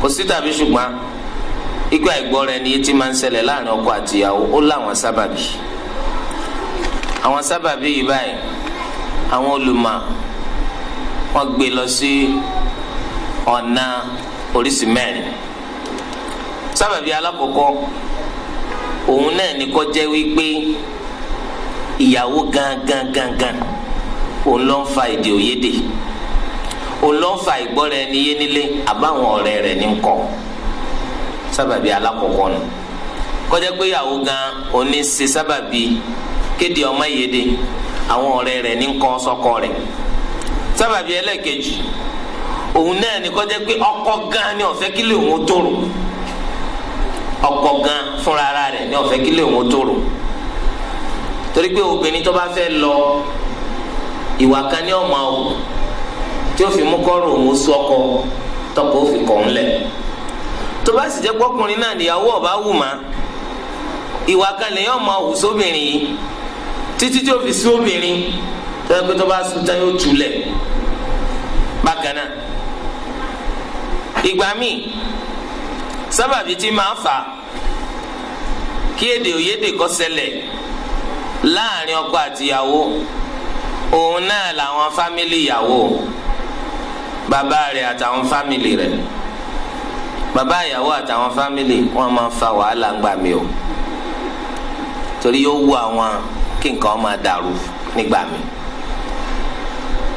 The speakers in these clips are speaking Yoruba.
Kò sí tàbí ṣùgbọ́n ikú àìgbọ́ra ẹni tí máa ń ṣẹlẹ̀ láàrin ọkọ àtìyàwó ó láwọn sábàbí. Àwọn sábàbí yìí báyìí, àwọn olùmọ̀ wọ́n gbé lọ sí ọ̀nà oríṣi mẹ́rin. Sábàbí alákọ̀ọ́kọ́, òun náà ní kó jẹ́ wípé ìyàwó gangan gangan òun ló ń fa èdè òyédè, òun ló ń fa ìgbọ́ra ẹni yé nílé àbáwọn ọ̀rẹ́ rẹ̀ ní kọ́. Sábàbí alákọ̀ọ́kọ́ nù, kó jẹ́ pé ìyàwó gan òní ṣe sábàbí kéde ọmọ yéde, àwọn ọ̀rẹ́ rẹ̀ ní kọ́ sọ́kọ rẹ̀. Sábàbí ẹlẹ́ẹ̀kejì, òun náà ní kó jẹ́ pé ọkọ gan ni ó fẹ́ kílé òun tòrò, ọkọ gan fúnra ara rẹ̀ ní ó fẹ́ kílé òun tòrò, torí pé obìnrin tó bá fẹ́ lọ, ìwà kan ní ọmọ àwò tí ó fi mú kọ́rọ̀ òun sú ọkọ, tọkọ ó fi kọ̀ ń lẹ̀. Tó bá sì jẹ́ pọ́kùnrin náà níyàwó ọba wù má, ìwà kan lèyàn ọmọ àwù sóbìnrin yìí títí tí ó fi sú obìnrin, tó yẹ pé tó bá sú tán yóò túlẹ̀. Bákan náà, ìgbà míì, sábàbí tí máa fà kí èdè òyédè kó ṣẹlẹ̀ láàrin ọkọ àtìyàwó, òun náà làwọn family ìyàwó, bàbá rẹ̀ àtàwọn family rẹ̀. Bàbá ìyàwó àtàwọn family wọn máa fa wàhálà ńgbà mí o, torí yóò wú àwọn kí nǹkan máa dàrú nígbà mi.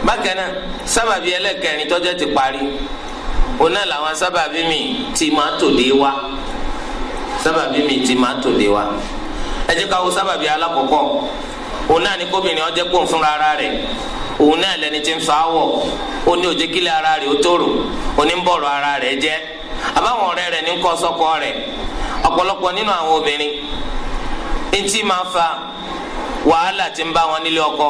Bákan náà, sábàbí ẹlẹ́kẹrin tó jẹ́ ti parí, òun náà làwọn sábàbí mi tí máa tòde wá, sábàbí mi tí máa tòde wá. Ẹ jẹ́ ká wo sábàbí alákọ̀ọ́kọ́. Òun náà ní kóbìnrin ó jẹ́ pò ń fúnra ara rẹ̀, òun náà lẹni tí ń fa áwọ̀, ó ní ó jẹ́ kílẹ̀ ara rẹ̀ ó tòrò, ó ní ń bọ̀rọ̀ ara rẹ̀ jẹ́, àbáwọn ọ̀rẹ́ rẹ̀ ní ń kọ́ sọ́kọ rẹ̀. Ọ̀pọ̀lọpọ̀ nínú àwọn obìnrin, ntí máa fa wàhálà tí ń bá wọn nílé ọkọ,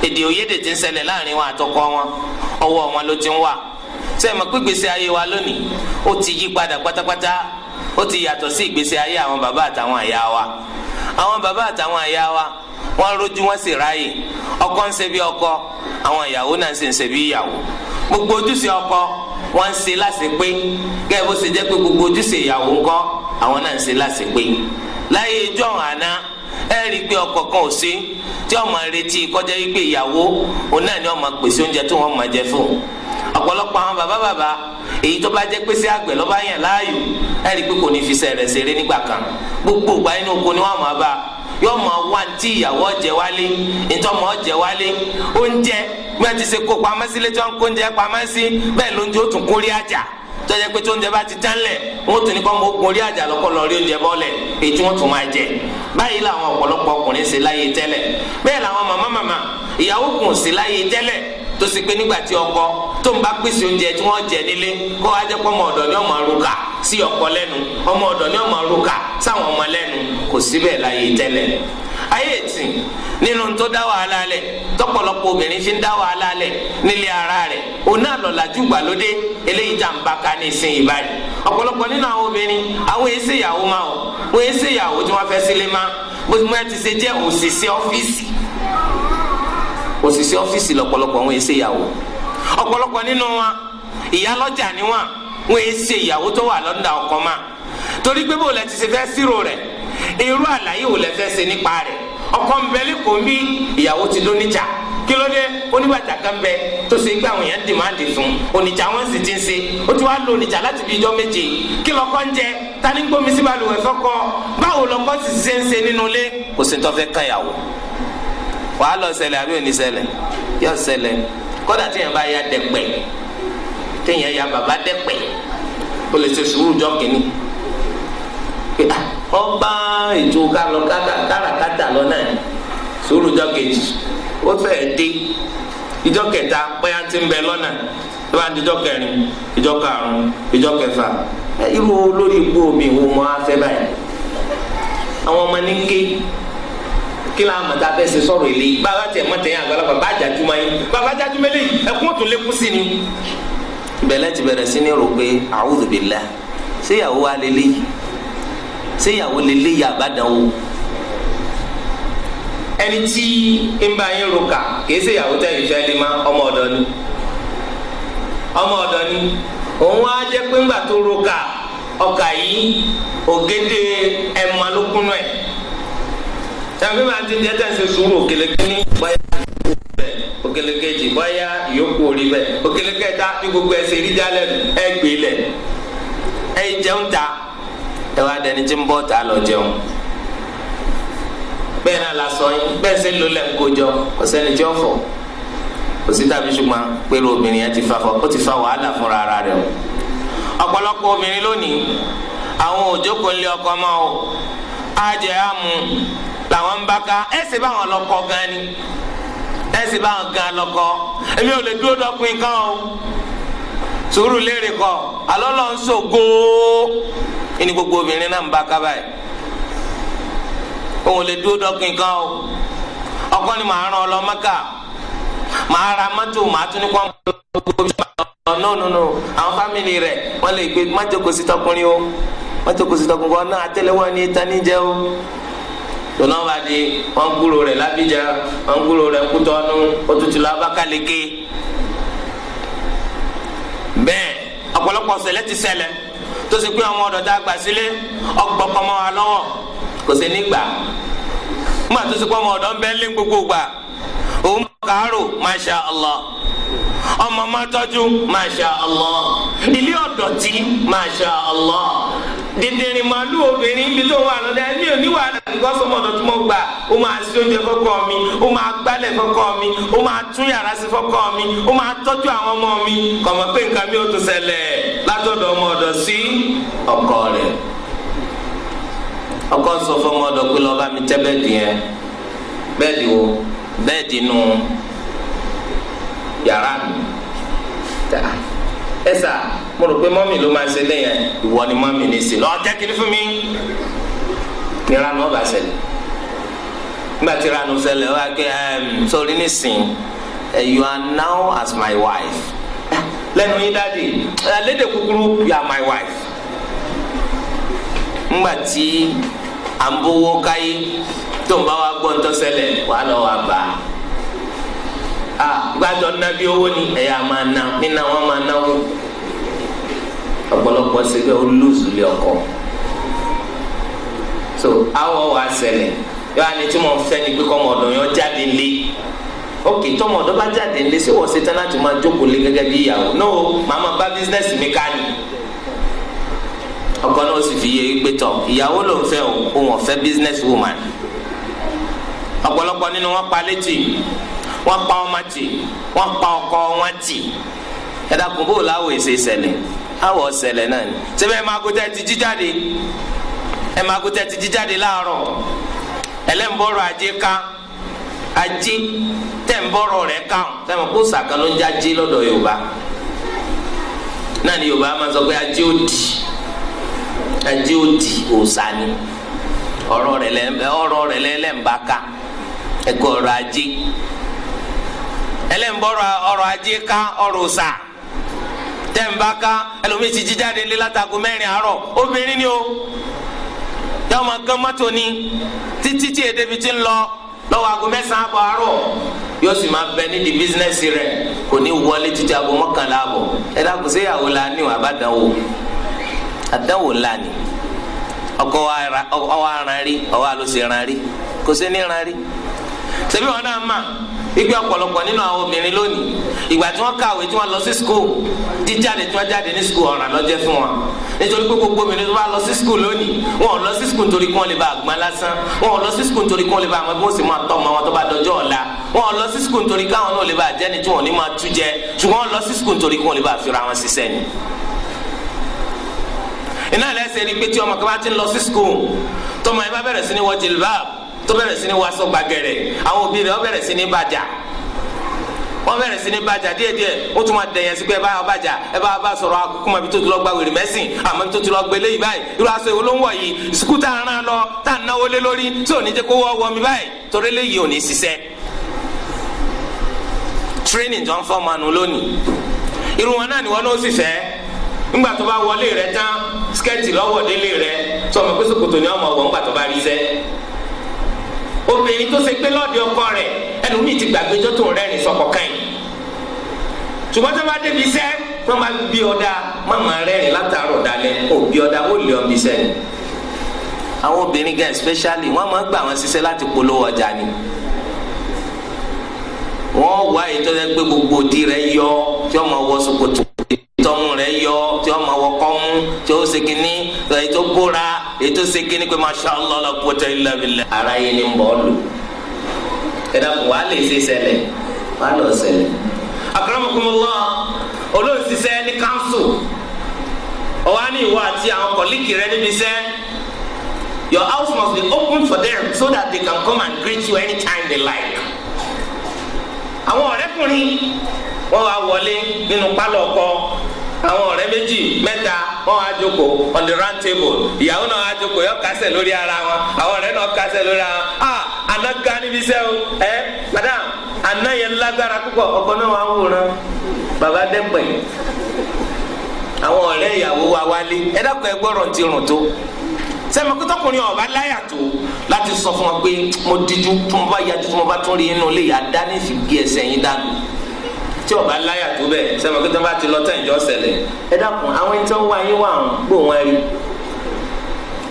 èdè òyédè tí ń ṣẹlẹ̀ láàrin wọn àtọkọ wọn, ọwọ́ wọn ló ti ń wà. Sẹ́yìn mọ̀ pé ìgbésí ayé wa lónìí, ó ti yí padà pátápátá? Ó ti yàtọ̀ sí ìgbésí ayé àwọn bàbá àtàwọn àyà wa. Àwọn bàbá àtàwọn àyà wa, wọ́n rójú, wọ́n sì ráyè. Ọkọ ń ṣe bí ọkọ, àwọn ìyàwó náà sì ń ṣe bí ìyàwó. Gbogbo ojúṣe ọkọ, wọ́n ń ṣe láṣepé, gẹ́gẹ́ bó ṣe jẹ́ pé gbogbo ojúṣe ìyàwó ńkọ́, àwọn náà ń ṣe láṣepé. Láyé ijọ́ àná, ẹ rí i pé ọkọ kan ò sí tí ó máa retí kọjá wípé ìyàwó òun náà ni ó máa pèsè oúnjẹ tí wọ́n máa jẹ fún ọ̀pọ̀lọpọ̀ àwọn bàbá bàbá. Èyí tó bá jẹ́ pé sí àgbẹ̀ lọ́ba yàn láàyò, ẹ rí i pé kò ní fi sẹ̀rẹ̀ ṣeré nígbà kan. Gbogbo ìgbà inú oko ni wọ́n máa bá yóò máa wá ntí ìyàwó ọ̀jẹ̀ wálé, ntọ́mọ ọ̀jẹ̀ wálé. Oúnjẹ bí wọ́n ti ṣe kó pamọ́ sílé tí wọ́n kó oúnjẹ pamọ́ sí, bẹ́ẹ̀ lóúnjẹ ó tún kórí àjà, tọ́jà pé tó oúnjẹ bá ti tán lẹ̀, wọ́n tún ní kọ́ mọ́ ogun orí àjà lọ́kọ́ lọ rí oúnjẹ bọ́ọ̀lẹ̀ èyí tí wọ́n tún máa jẹ. Báyìí làwọn ọ̀pọ̀lọpọ̀ ọkùnrin ṣe láyé tẹ́lẹ̀. Bẹ́ẹ̀ làwọn màmá màmá ìyàwó kùn sí láyé tẹ́lẹ̀, tó ṣe pé nígbà tí ọkọ tó ń bá pèsè oúnjẹ tí wọ́n jẹ nílé, kó wá jẹ́ pé ọmọ ọ̀dọ̀ ni ọmọ àrùkà sí ọkọ lẹ́nu, ọmọ ọ̀dọ̀ ni ọmọ àrùkà sáwọn ọmọ lẹ́nu. Kò síbẹ̀ láyé tẹ́lẹ̀. Ayé ìsìn, nínú tó dá wàhálà lẹ̀, tọ́pọ̀lọpọ̀ obìnrin fi ń dá wàhálà lẹ̀ nílé ara rẹ̀, òun náà lọ̀làjú gbàlódé eléyìí tá à ń bá ká ní ìsìn ìbáyìí. Ọ̀pọ̀lọpọ̀ nínú àwọn obìnrin, àwọn èsè ìyàwó máa wọ̀, wọ́n èsè ìyàwó tí wọ́n fẹ́ sílé má. Bó ti mọ́ ti ṣe jẹ́ òṣìṣẹ́ ọ́fíìsì, òṣìṣẹ́ ọ́fíìsì lọ́pọ̀lọpọ̀, wọn èsè ìyàwó. Ọ̀pọ̀lọpọ̀ nínú wọn, ìyálọ́jà ni wọn, wọn èsè ìyàwó tó wà lọ́ndà ọkọ máa, torí pé bó lẹ ti ṣe fẹ́ sírò rẹ̀, irú àlàyé wò lẹ fẹ́ ṣe nípa rẹ̀? Ọkọ ń bẹ lẹ́kọ̀ọ́ ń bí, ìyàwó ti dó níjà. Kí ló dé? Oníbàtà kan bẹ tó ṣe gbé àwọn èèyàn demand fún Oníjà, wọn sì ti ń ṣe, ó ti wá lo Oníjà láti fi ijọ́ 7. Kí lọkọ ń jẹ? Tani ń gbómi sí balùwẹ̀ fọ́kọ? Báwo lọkọ sì ṣe ń ṣe nínú ilé? Kò sí ní tó fẹ́ kàn yàwó. Wàá lọ ṣẹlẹ̀ àbí òní ṣẹlẹ̀? Yóò ṣẹlẹ̀. Kódà téèyàn bá ya dẹ̀pẹ̀, téèyàn ya bàbá dẹ̀pẹ̀, ó lè ṣe sùúrù jọ kìíní, ọba ètò kálọ káràkátà lọ náà, sùúrù jọ kejì, ó fẹ́ẹ̀ dé. Ìjọ kẹta, bóyá ti ń bẹ lọ́nà. Tó bá ń di ìjọ kẹrin, ìjọ karùn-ún, ìjọ kẹfà, irú lórí igbó mi wo mo á fẹ́ báyìí? Àwọn ọmọ ní ké kí la mọ̀ tá a fẹ́ ṣe sọ̀rọ̀ èlé yìí? Bàbá tiẹ̀ mọ̀ tẹ̀yìn àgbàlagbà bá jàdúmọ̀ yín, bàbá jàdúmọ̀ eléyìí, ẹkún ọ̀tún lékún sí ni. Ìbẹ̀lẹ̀ ti bẹ̀rẹ̀ sí ní rò pé a'udhu billah, ṣé ìyàwó wa lélẹ́yìí? Ṣé ìyàwó lélẹ́yìí àbádánwò? Ẹni tí ń bá yín roka kìí ṣe ìyàwó tẹ́ ìfẹ́ lè má, ọmọ ọ̀dọ̀ ni, ọmọ ọ̀dọ̀ ni. Òun á jẹ́ pé ńgbà tó roka ọkà yìí, ògèdè ẹ̀ma ló kúnú ẹ̀. Tàbí máa ti di ẹ̀ tẹ̀ ṣe sùúrù, òkèlè kínní báyà bẹ́ẹ̀, òkèlè kejì báyà ìyókù orí bẹ́ẹ̀, òkèlè kẹta bí gbogbo ẹsẹ̀ rí jálẹ̀ ẹ gbé lẹ̀, ẹ jẹun ta, ẹ wá dẹni tí ń bọ́ ta lọ jẹun. Bẹ́ẹ̀ náà la sọ yín bẹ́ẹ̀ sẹ́ ló lẹ̀ ń kójọ, kò sẹ́ni tí ó fọ̀, kò sí tàbí ṣùgbọ́n pẹ̀lú obìnrin yẹn ti fa ó ti fa wàhálà fúnra ara rẹ̀ o. Ọ̀pọ̀lọpọ̀ obìnrin lónìí, àwọn òjókòó ńlẹ̀ ọkọ mọ́ o, àjẹ́ àmú làwọn ń bá ká. Ẹ sì bá wọn lọkọ gan ni, ẹ sì bá wọn gan lọkọ. Èmi ò lè dúró dọ́pin kan o, sùúrù léèrè kọ alọ́ lọ ń sògó ní gbogbo obìnrin náà ń bá ká báyìí. Òun lè dúró dọ́pin kan o. Ọkọ ni màá rán ọ lọ Mẹ́kà, màá ra mọ́tò, màá tún ní kó ọ. No, no, no, àwọn family rẹ̀ wọ́n lè gbé má jókòó sí tọkùnrin o, má jókòó sí tọkùnrin o náà, àtẹ́lẹwọ́ ní tani jẹ́ o. Tọ́nà bá di wọ́n gbúrò rẹ̀ lábíjà, wọ́n gbúrò rẹ̀ Kútọ́nù, òtútù lọ Abakaliki. Bẹ́ẹ̀ ọ̀pọ̀lọpọ̀ ṣẹlẹ̀ ti ṣẹlẹ̀ tó ṣe pé ọmọ ọ̀dọ̀ tá a gbà sílé ọgbọ̀kọ̀mọ́ wa lọ́wọ́, kò sí nígbà nígbà tó ṣe pé ọmọ ọ̀dọ̀ ń bẹ́ lé gbogbo gbà. Òun kàárò, masha Allah, ọmọ máa tọ́jú, masha Allah, ilé ọ̀dọ̀tí, masha Allah, dìndìnrín màálù obìnrin ibi tó wà lọ́dẹ ẹni ò ní wàhálà nǹkan. Sọmọ ọ̀dọ̀ tí mo gbà, ó máa ṣe oúnjẹ fọ́kọ mi, ó máa gbálẹ̀ fọ́kọ mi, ó máa tún yàrá sí fọ́kọ mi, ó máa tọ́jú àwọn ọmọ mi. Kọ̀mọ̀ pé nǹkan mi ò tún ṣẹlẹ̀ látọ̀dọ̀ ọmọ ọ̀dọ̀ sí ọkọ rẹ̀. Ọkọ sọ fọmọ ọ̀dọ̀ pé lọ́ọ́ bá mi tẹ́ bed yẹn. Bed wo? Bed nù yàrá mi. Ẹ sà, mo rò pé mummy ló máa ṣe lẹ́yìn. Ìwọ ni mummy ní sí lọ́ọ́ jẹ́ kiri fún mi. Níranu ọba ṣẹlẹ̀. Nígbà tí ìranu ṣẹlẹ̀, ó wá pé sórí nísìn, you are now as my wife. Lẹ́nu yín, daddy, lédè kúkúrú, you are my wife. Ńgbà tí à ń bówó káyé tó ń bá wa gbọ́ ntọ́ ṣẹlẹ̀, wàá lọ wà bá a gbàdọ̀ nàbí owó ni ẹ̀yà máa ná nínú àwọn máa náwó. Ọ̀pọ̀lọpọ̀ síbẹ̀ ó lùzù lé ọkọ. So awọ wa ṣẹlẹ̀ yọ àní tí mo fẹ́ ni pé kọ́mọ ọ̀dọ̀ yẹn jáde lé. Ok, tọmọ ọ̀dọ̀ bá jáde lé, ṣé wọ́n ṣe tán láti máa jókòó lé gẹ́gẹ́ bí ìyàwó? No, màá máa bá business mi ká ni. Ọkọ náà sì fi yé pé tọ ìyàwó ló ń fẹ́ o, òun ò business woman. Ọ̀pọ̀lọpọ̀ nínú wọn pa létí, wọ́n pa ọmọ tì, wọ́n pa ọkọ wọn tì. Ẹ dákun, bó láwọ èsè ìṣẹ̀lẹ̀ àwọ̀ ṣẹlẹ̀ náà ni síbẹ̀? Ẹ máa kó tẹ́ ti jí jáde, ẹ máa kó tẹ́ ti jí jáde láàárọ̀, ẹlẹ́nbọ̀rọ̀ ajé ká, ajé tẹ̀ ń bọ̀rọ̀ rẹ̀ káwọn sẹ́wọ̀n kó sàkán ló ń já ajé lọ́dọ̀ Yorùbá náà ni. Yorùbá máa sọ pé ajé òdì, ajé òdì, òòṣà ni. Ọ̀rọ̀ rẹ̀ lẹ́ ọ̀rọ̀ rẹ̀ lẹ́lẹ́ǹbá ká ẹ̀kọ́ ọ̀rọ̀ ajé, ẹlẹ́nbọ̀rọ̀ ọ̀rọ̀ ajé ká, ọ̀rọ̀ òòṣà tẹ̀ǹbá ká. Ẹlòmíì ti jí jáde ńlẹ́ látago 4 àárọ̀, obìnrin ni o, yàwọn máa gán mọ́tò ni títí tí èdè bi ti ń lọ lọ́wọ́ aago 9:30 àárọ̀, yóò sì máa bẹ nídìí business rẹ̀, kò ní wọlé títí aago 11:30. Ẹ dákun, sí ìyàwó la ní wàá bá dánwò? Àdánwò ńlá ni. Ọkọ ọwọ́ aran rí, ọwọ́ àlọ́ sì ran rí, kò sí ní ran rí. Ṣebí wọn náà mà igbe ọ̀pọ̀lọpọ̀ nínú àwọn obìnrin lónìí, ìgbà tí wọ́n kàwé, tí wọ́n lọ sí school, jíjáde tí wọ́n jáde ní school, ọ̀ràn lọ́jẹ́ fún wọn, nítorí pé gbogbo obìnrin tó bá lọ sí school lónìí, wọn ò lọ sí school nítorí kí wọ́n lè bá àgbọn lásán, wọn ò lọ sí school nítorí kí wọ́n lè bá àwọn bí wọ́n sì máa tọ́ ọmọ wọn tó bá dọjọ́ ọ̀la, wọn ò lọ sí school nítorí káwọn náà lè bá jẹ́ni tí wọn ò ní máa tú jẹ, ṣùgbọ́n wọ́n lọ sí school nítorí kí wọ́n lè bá fira wọn ṣiṣẹ́ ni. Iná ẹlẹ́sẹ̀ rí pé tí ọmọ kan bá ti ń lọ sí school, tọmọ yẹn bá bẹ̀rẹ̀ sí ní wọ jìlbáàbù, tó bẹ̀rẹ̀ sí ní wàásọ gbàgẹ̀rẹ̀, àwọn òbí rẹ̀ wọ́n bẹ̀rẹ̀ sí ní bàjá, wọ́n bẹ̀rẹ̀ sí ní bàjá díẹ̀díẹ̀. Ó tún máa dẹ̀yẹ̀ sí pé ẹ bá bàjá, ẹ bá bá sọ̀rọ̀, akókó máa bí tó ti lọ gba wèrè mẹ́sìn, àmọ́ tó ti lọ gbélé yìí báyìí, irú aṣọ ìwọ ló ń wọ̀ yìí, sukú tá a rán lọ, tá a náwó lé lórí, tí ò ní jẹ́ kó wọ́ wọ́ mi báyìí, torí léyìí ò ní ṣiṣẹ́. Training tó ń fọ́ ọmọ nù lónìí, irú wọn náà ni wọn náà sì fẹ́. Ńgbà tó bá wọlé rẹ tán, skirt lọ́wọ́ délé rẹ, tó ọmọ pé ṣòkòtò ni ọmọ wọ̀ ńgbà tó bá rí sẹ́. Obìnrin tó ṣe pé lọ́ọ̀dì ọkọ rẹ̀, ẹlòmíì ti gbàgbéjọ́ tó ń rẹ́rìn sọkọ̀ kàn yìí, ṣùgbọ́n tó bá débi iṣẹ́ Wọ́n máa bí ọ̀dà má rẹ́rìn látàárọ̀ dalẹ̀. Ó bí ọ̀dà, ó lé ọ̀bí sẹ́ni. Àwọn obìnrin gan especially, wọ́n máa gbà wọ́n ṣiṣẹ́ láti polówó ọjà ni. Wọ́n wá ètò ẹ pé gbogbo òdì rẹ̀ yọ, tí wọ́n máa wọ ṣòkòtò, tọmú rẹ̀ yọ, tí wọ́n máa wọ kọ́mú, tí ó ṣe kínní, ètò bóra, ètò ṣe kínní pé masha Allah la quwwata illa billah. Ara yìí ni ń bọ̀ ọ́ lò. Ẹ dàpọ̀, wàá lè ṣe ṣẹlẹ̀, wàá lọ ṣẹlẹ̀. Akramakumullah, olóòṣìṣẹ́ ní council, ọ̀wá ní ìwọ àti àwọn colleague rẹ níbi iṣẹ́, your house must be open for them so that they can come and greet you anytime they like. Àwọn ọ̀rẹ́kùnrin wọ́n wá wọlé nínú pálọ̀ ọkọ, àwọn ọ̀rẹ́ méjì mẹ́ta, wọ́n wá jókòó on the round table. Ìyàwó náà wá jókòó, yọ kásẹ̀ lórí ara wọn, àwọn ọ̀rẹ́ náà kásẹ̀ lórí ara wọn. Ah, àná ga níbi iṣẹ́ o. Ẹ madam, àná yẹn lágbára púpọ̀. Ọkọ náà wà ń wòran bàbá dẹ́pẹ̀. Àwọn ọ̀rẹ́ ìyàwó wa wálé. Ẹ dákun, ẹ gbọ́rọ̀ ti rùn tó sẹ́mi kí tọkùnrin ọba láyà tó láti sọ fún wọn pé mo díjú, tí mo bá yájú, tí mo bá tún rí inú ilé yà dá ní fi gé ẹsẹ̀ yín dànù. Tí ọba láyà tó bẹ́ẹ̀, sẹ́mi kí tí wọ́n bá ti lọ tán, ìjọ ṣẹlẹ̀. Ẹ dákun, àwọn ẹni tí wọ́n wá yín wà ń gbó wọn rí.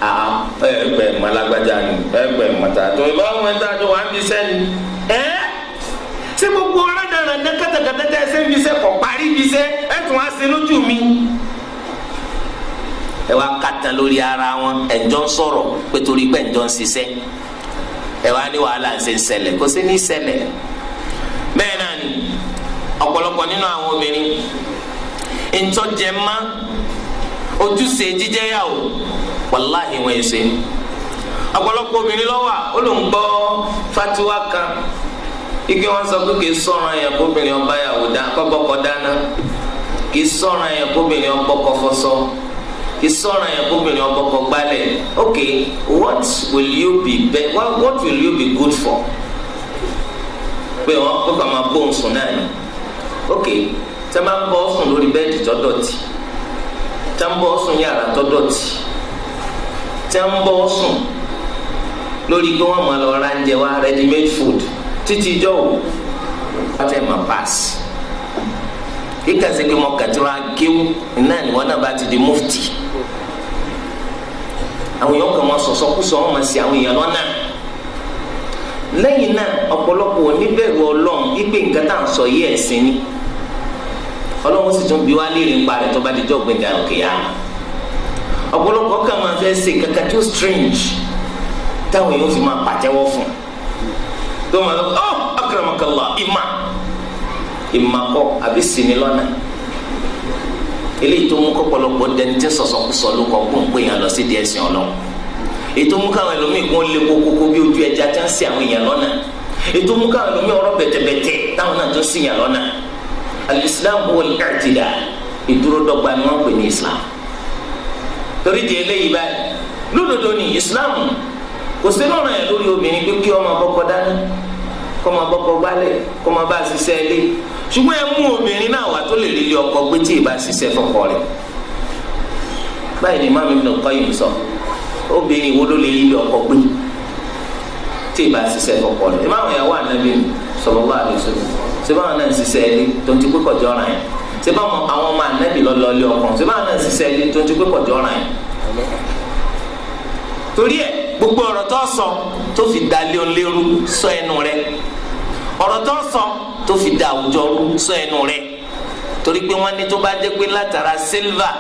Ẹgbẹ́ mọ́lágbájá ni, ẹgbẹ́ mọ́ta tó ìbá wọn ẹni tó àjọ wà ń bí sẹ́ni. Ẹ ṣé gbogbo rádaràdà kátàkátà tẹ́ ẹ ṣe ń bí sẹ́ kọ̀ parí bí sẹ́ ẹ tún wá sí lójú mi. Ẹ wá kàtàn lórí ara wọn, ẹ̀jọ́ ń sọ̀rọ̀ pé torí pé ẹ̀jọ́ ń ṣiṣẹ́, ẹ wá ní wàhálà ń ṣe ń ṣẹlẹ̀, kò sí ní ṣẹlẹ̀. Bẹ́ẹ̀ náà ni ọ̀pọ̀lọpọ̀ nínú àwọn obìnrin, ntọ́jẹ̀má ojúṣe jíjẹ́yàwó, wàláhì wọn ẹ̀ ṣe. Ọ̀pọ̀lọpọ̀ obìnrin lọ́wọ́ ó ló ń gbọ́ fatiwa kan ike, wọn sọ pé kì í sọ̀rọ̀ yẹn kóbìnrin ọba yàwó dá kọ́bọ́kọ́ dáná, kì í sọ̀rọ̀ yẹn kóbìnrin ọbọ̀kọ́ fọṣọ, kì í sọ̀rọ̀ yẹn kóbìnrin ọbọ̀kọ́ gbálẹ̀. Okay, what will you be good for? Pé wọn kó kà máa bóun sùn náà ni. Okay, tẹ́ máa ń bọ́ sùn lórí bẹ́ẹ̀dì tó dọ̀tí, tẹ́ ń bọ́ sùn yàrá tó dọ̀tí, tẹ́ ń bọ́ sùn lórí pé wọ́n máa lọ ra oúnjẹ wá, ready made food, títí ijọ́ wò wọ́n tẹ̀ máa pass. Kíkà sí pé mo kàtúrà kéwú náà ni wọ́n náà bá ti di mufti. Àwọn èèyàn kan máa sọ̀sọ́kúsọ, wọn máa ṣì àwọn èèyàn lọ́nà. Lẹ́yìn náà, ọ̀pọ̀lọpọ̀ oníbẹ̀rù Ọlọ́run wípé nǹkan tá à ń sọ yìí, ẹ̀sìn ni. Ọlọ́run sì tún bí wá léèrè ń parẹ́ tó bá di jọ́ gbẹ̀dẹ̀ òkè yá. Ọ̀pọ̀lọpọ̀ kan máa fẹ́ ṣe kankan tó strange táwọn èèyàn fi máa pàtẹ́wọ́ fún tó máa lọ. Ọ́ akramakallah, ìmà ìmà kọ́ àbí sinmi lọ́nà eléyìí tó mú kọ́pọ̀lọpọ̀ dẹni tí sọ̀sọ̀kúsọ ló kọ́ kó ń pè yàn lọ sí díẹ̀ sìn Ọlọ́run, ètò mú káwọn ẹlòmíì kún lé kókókó bí ojú ẹja tí wọ́n ń ṣì àwọn èèyàn lọ́nà, ètò mú káwọn ẹlòmíì ọ̀rọ̀ bẹ̀tẹ̀bẹ̀tẹ̀ táwọn náà tó ń ṣì yàn lọ́nà. Al-Islam huwa al-i'tidal, ìdúró dọ́gba ni wọ́n pè ní Islam. Torí di eléyìí báyìí, lódodo ni Islam kò sí lọ́rọ̀ yẹn lórí obìnrin pé kí ó máa bọ́kọ dáná, kó máa bọ́kọ gbálẹ̀, kó máa bá a ṣiṣẹ́ ilé. Ṣùgbọ́n ẹ mú obìnrin náà wà tó lè rí ilé ọkọ gbé tí ì bá ṣiṣẹ́ fọ́kọ rẹ̀. Báyìí ni Imam Ibn Qayyim sọ. Obìnrin wo ló lè rí ilé ọkọ gbé tí ì bá ṣiṣẹ́ fọ́kọ rẹ̀? Ìmáàmù ìyàwó Ànábì sallallahu alaihi wasallam, ṣé báwọn náà ń ṣiṣẹ́ ilé tó ń ti pé kọjọ́ ọ̀ràn yẹn? Ṣé báwọn àwọn ọmọ Ànábì lọ́lọ́ ilé ọkọ, ṣé báwọn náà ń ṣiṣẹ́ ilé tó ń ti pé kọjọ́ ọ̀ràn yẹn? Torí ẹ, gbogbo ọ̀rọ̀ tó sọ tó fi da lé lérú, sọ ẹnu rẹ. Ọ̀rọ̀ tó sọ tó fi da àwùjọ rú, sọ ẹnu rẹ. Torí pé wọ́n ní tó bá jẹ́ pé látara silver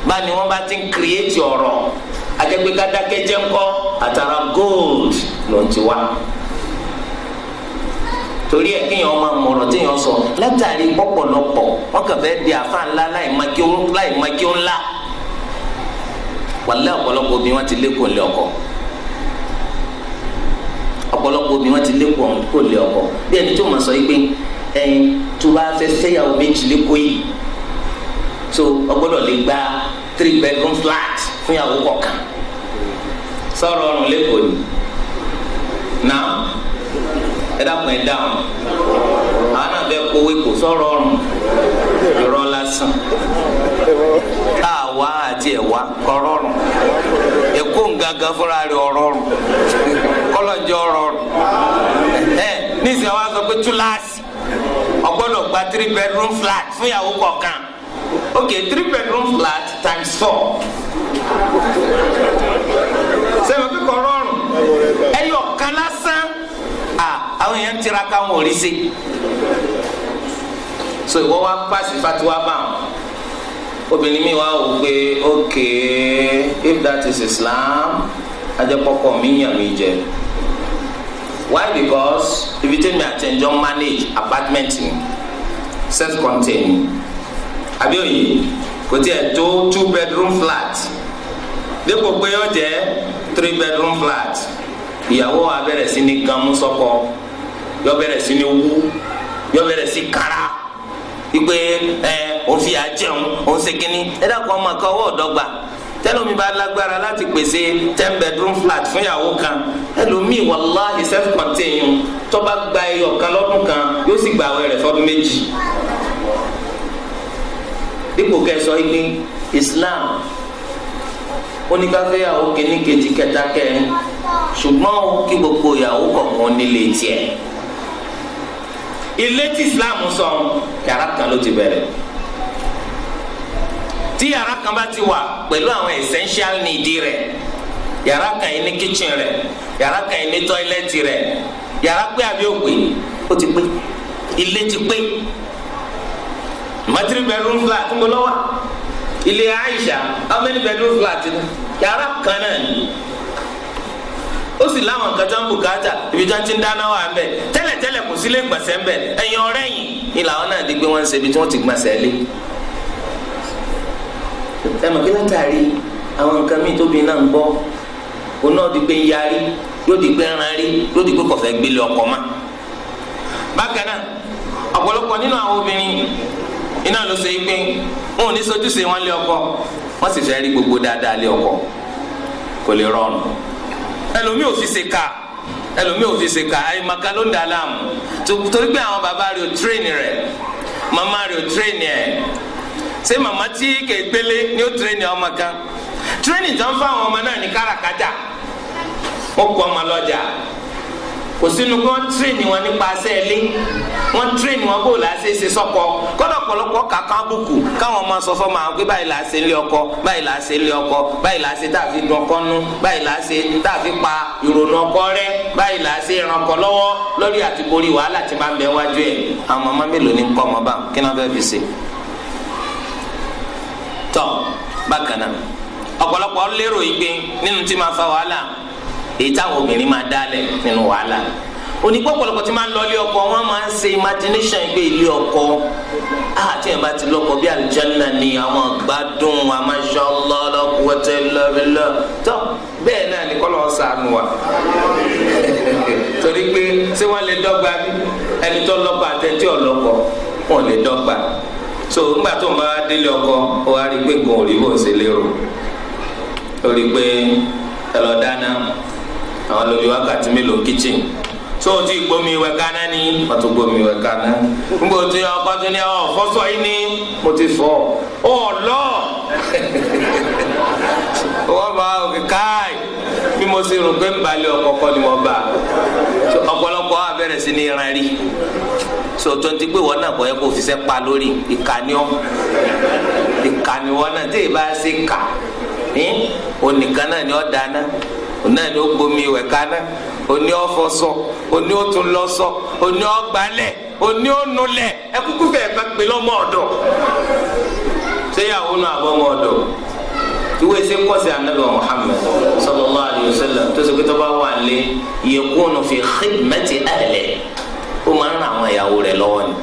bá ní wọ́n bá ti ń create ọ̀rọ̀, ajẹ́pé kádákẹ́jẹ́ ńkọ́, àtàrà gold ló ń ti wá. Torí ẹ, kéèyàn máa mọ̀rọ̀ téèyàn sọ látàrí pọ̀pọ̀lọpọ̀ wọ́n kàn fẹ́ di àfa ńlá láì má kí ó ńlá. Wàlẹ́, ọ̀pọ̀lọpọ̀ obìnrin wọn ti lé kò lé ọkọ. Ọ̀pọ̀lọpọ̀ obìnrin wọn ti lé kò lé ọkọ, bí ẹni tó máa sọ yìí pé ẹyin tó bá fẹ́ fẹ́yàwó méjì lẹ́kọ̀ọ́ yìí, so ọgbọ́dọ̀ lè gba 3 bedroom flat fún ìyàwó kọ̀ọ̀kan. Sọ̀rọ̀ ọ̀run lẹ́kọ̀ọ́ ni náà. Ẹ dákun, ẹ dáhùn. Àwọn náà fẹ́ kówé kò sọ̀rọ̀ ọ̀run, irọ́ lásán. Àwa àti ẹ̀wá kọ̀rọ̀rùn èkó ngangan fúnra rẹ̀ ọ̀rọ̀rùn kọ́lọ́njẹ́ ọ̀rọ̀rùn. Ẹ̀ nísìnyí wọ́n á sọ pé túláàsì ọgbọ́dọ̀ gba 3 bedroom flat fún ìyàwó kọ̀ọ̀kan. Okay, three bedroom flat times four, sẹ́wọ̀n kíkọ́ rọrùn? Ẹyọ kan lásán, àwọn èèyàn ń tiraka, wọn ò rí sí. So ìwọ wá pàṣẹ fatiwa báwọn obìnrin mi wá wò pé, okay, if that is Islam, ajẹ́pọ̀pọ̀ mi yàn mí jẹ. Why? Because ibi tẹ́mi àti ẹ̀jọ́ manage apartment ni, self-contained, àbí òye? Kò tiẹ̀ tó two bedroom flat, dípò pé ó jẹ́ three bedroom flat. Ìyàwó wa bẹ̀rẹ̀ sí ní ganmú sọ́kọ, yọ bẹ̀rẹ̀ sí ní wú, yọ bẹ̀rẹ̀ sí kára wípé ẹ òun fi àjẹun, òun ṣe kínní. Ẹ dákun, ọmọ kan ọwọ́ ọ̀dọ́gba. Tẹlomi bá lágbára láti pèsè 10 bedroom flat fún ìyàwó kan, ẹlòmíì, wàláhì, self contained tó bá gba ẹyọ kan lọ́dún kan, yóò sì gba àwẹ̀ rẹ̀ fọ́dún 2. Dípò kẹsọ yìí pé Islam ó ní ká fẹ́yàwó kìíní, kejì, kẹta, kẹrin, ṣùgbọ́n ó kí gbogbo ìyàwó kọ̀ọ̀kan nílé tiẹ̀. Ilé tí Islam sọ, yàrá kan ló ti bẹ̀rẹ̀. Tí yàrá kan bá ti wà pẹ̀lú àwọn essential need rẹ̀, yàrá kan yìí ní kitchen rẹ̀, yàrá kan yìí ní toilet rẹ̀, yàrá pé àbí òpè? Ó ti pé, ilé ti pé. Three bedroom flat ń bọ̀ lọ́wọ́ ilé Aisha, how many bedroom flat ni? Yàrá kan náà ni, ó sì láwọn nǹkan tó ń bùkátà. Ibi tí wọ́n ti ń dáná wà ń bẹ̀ tẹ́lẹ̀tẹ́lẹ̀, kò sílé gbọ̀nsẹ̀ ń bẹ̀. Ẹ̀yìn ọ̀rẹ́ yìí ni làwọn náà di pé wọ́n ń ṣe ibi tí wọ́n ti gbọ̀nsẹ̀ lé. Ẹ mọ̀ kí látàrí àwọn nǹkan míì tóbi náà ń gbọ́, òun náà di pé ń yarí, yóò di pé ń ran rí, yóò di pé kò fẹ́ gbélé ọkọ mọ́. Bákan náà, ọ̀pọ̀lọpọ̀ nínú àwọn obìnrin iná ló ṣe é pé wọn ò ní sojúṣe wọn lé ọkọ, wọn sì fẹ́ rí gbogbo dáadáa lé ọkọ. Kò lè rọrùn. Ẹlòmíì ò fi ṣe ká, ẹlòmíì ò fi ṣe ká, àyèmàkà ló ń dà láàmú, torí pé àwọn bàbá rẹ̀ ò train rẹ̀, màmá rẹ̀ ò train ẹ̀. Ṣé màmá tí kègbélé ni ó train ọmọ kan? Training tó ń fún àwọn ọmọ náà ní káràkátà, ó kó ọmọ lọ́jà, kò sínú kí wọ́n train wọn nípa sẹ́ẹ̀lì, wọ́n train wọn bó làá ṣe ṣe sọ́kọ. Kọ́dọ̀ pọ̀lọpọ̀ kàkà bùkù káwọn ọmọ sọ fọmọ àwọn pé báyìí làá ṣe lé ọkọ, báyìí làá ṣe lé ọkọ, báyìí làá ṣe tá a fi dùn ọkọ nú, báyìí làá ṣe tá a fi pa ìrònú ọkọ rẹ, báyìí làá ṣe ràn ọkọ lọ́wọ́ lórí àti borí wàhálà tí máa ń bẹ wájú ẹ̀. Àwọn màmá mélòó ní kọ́ ọmọ bá kí náà fẹ́ fi ṣe? Tọ́, bákan náà, ọ̀pọ̀lọpọ̀ lérò yìí pé nínú tí máa fa wàhálà, èyí táwọn obìnrin máa dálẹ̀ nínú wàhálà onípọ̀, pọ̀lọpọ̀ tí máa ń lọ ilé ọkọ, wọn máa ń ṣe imagination pé ilé ọkọ àti ẹ̀ bá ti lọ́kọ bí aljanna ni, àwọn gbádùn, masha Allah, la quwwata illa billah. Tó bẹ́ẹ̀ náà ni kọ́lọ́ sànù wa, torí pé ṣé wọ́n lè dọ́gba bí? Ẹni tó lọ́kọ àtẹ̀tí ọ̀lọ́kọ, wọn lè dọ́gba. So ńgbà tó ń bá délé ọkọ, ó wá rí pé nǹkan ò rí bó ń ṣe lérò. Ó rí pé ẹ lọ dáná, àwọn lóbi wákàtí mélòó kitchen, tó o ti gbomi ìwẹ̀ kaná ni, wọ́n tún gbomi ìwẹ̀ kaná. Nígbà tí ọkọ tó ní ọ fọ́sọ̀ yìí ni, mo ti fọ ọ lọ, wọ́n bá òkè káì. Bí mo ṣe rò pé ń balẹ̀ ọkọ kọ́ ni mo bá. Ọ̀pọ̀lọpọ̀ á bẹ̀rẹ̀ sí ní ìran rí. So tó ń ti pé wọn náà kọ́ yẹ kó fi sẹ́ pa lórí ìkànnì ọ́, ìkànnì wọn náà tí ì bá ṣe kà ní onìkan náà ni ó dáná, òun náà ni ó gbomi ìwẹ̀ kaná, òní ó fọṣọ, òní ó tún lọṣọ, òní ó gbálẹ̀, òní ó nulẹ̀. Ẹ kúkú fẹ́ fẹ́ pé lọ́mọ ọ̀dọ̀. Ṣé ìyàwó náà àbọ̀ ọmọ ọ̀dọ̀? Ìwé ṣe kọ́sì anabi Muhammad sallallahu alayhi wa sallam, tó ṣe pé tó bá wà lé, yakunu fi khidmati ahlihi, ó máa ń ran àwọn ìyàwó rẹ̀ lọ́wọ́ ni.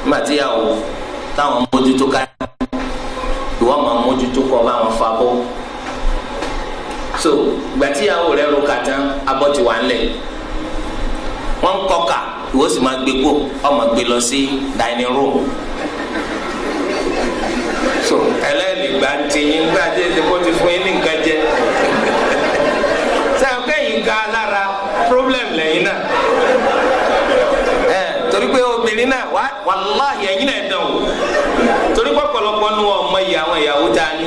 Nígbà tí ìyàwó táwọn mójútó ká, ìwọ máa mójútó kọ́ bá wọn fa bọ́. So ìgbà tí ìyàwó rẹ̀ ro kàtá, abọ́ ti wà ńlẹ̀, wọ́n ń kọ́ka, ìwọ sì máa gbé kó ọmọ gbé lọ sí dining room. So ẹlẹ́ẹ̀lì gba ti yín gbà tí èsì kó ti fún yín ní nǹkan jẹ sẹ́yìn kẹ́yìn ga lára problem lẹ́yìn náà ẹ, torí pé obìnrin náà wà, wàláhì, ẹ̀yin náà dán o, torí pé ọ̀pọ̀lọpọ̀ nu ọmọ yìí, àwọn ìyàwó tá a ní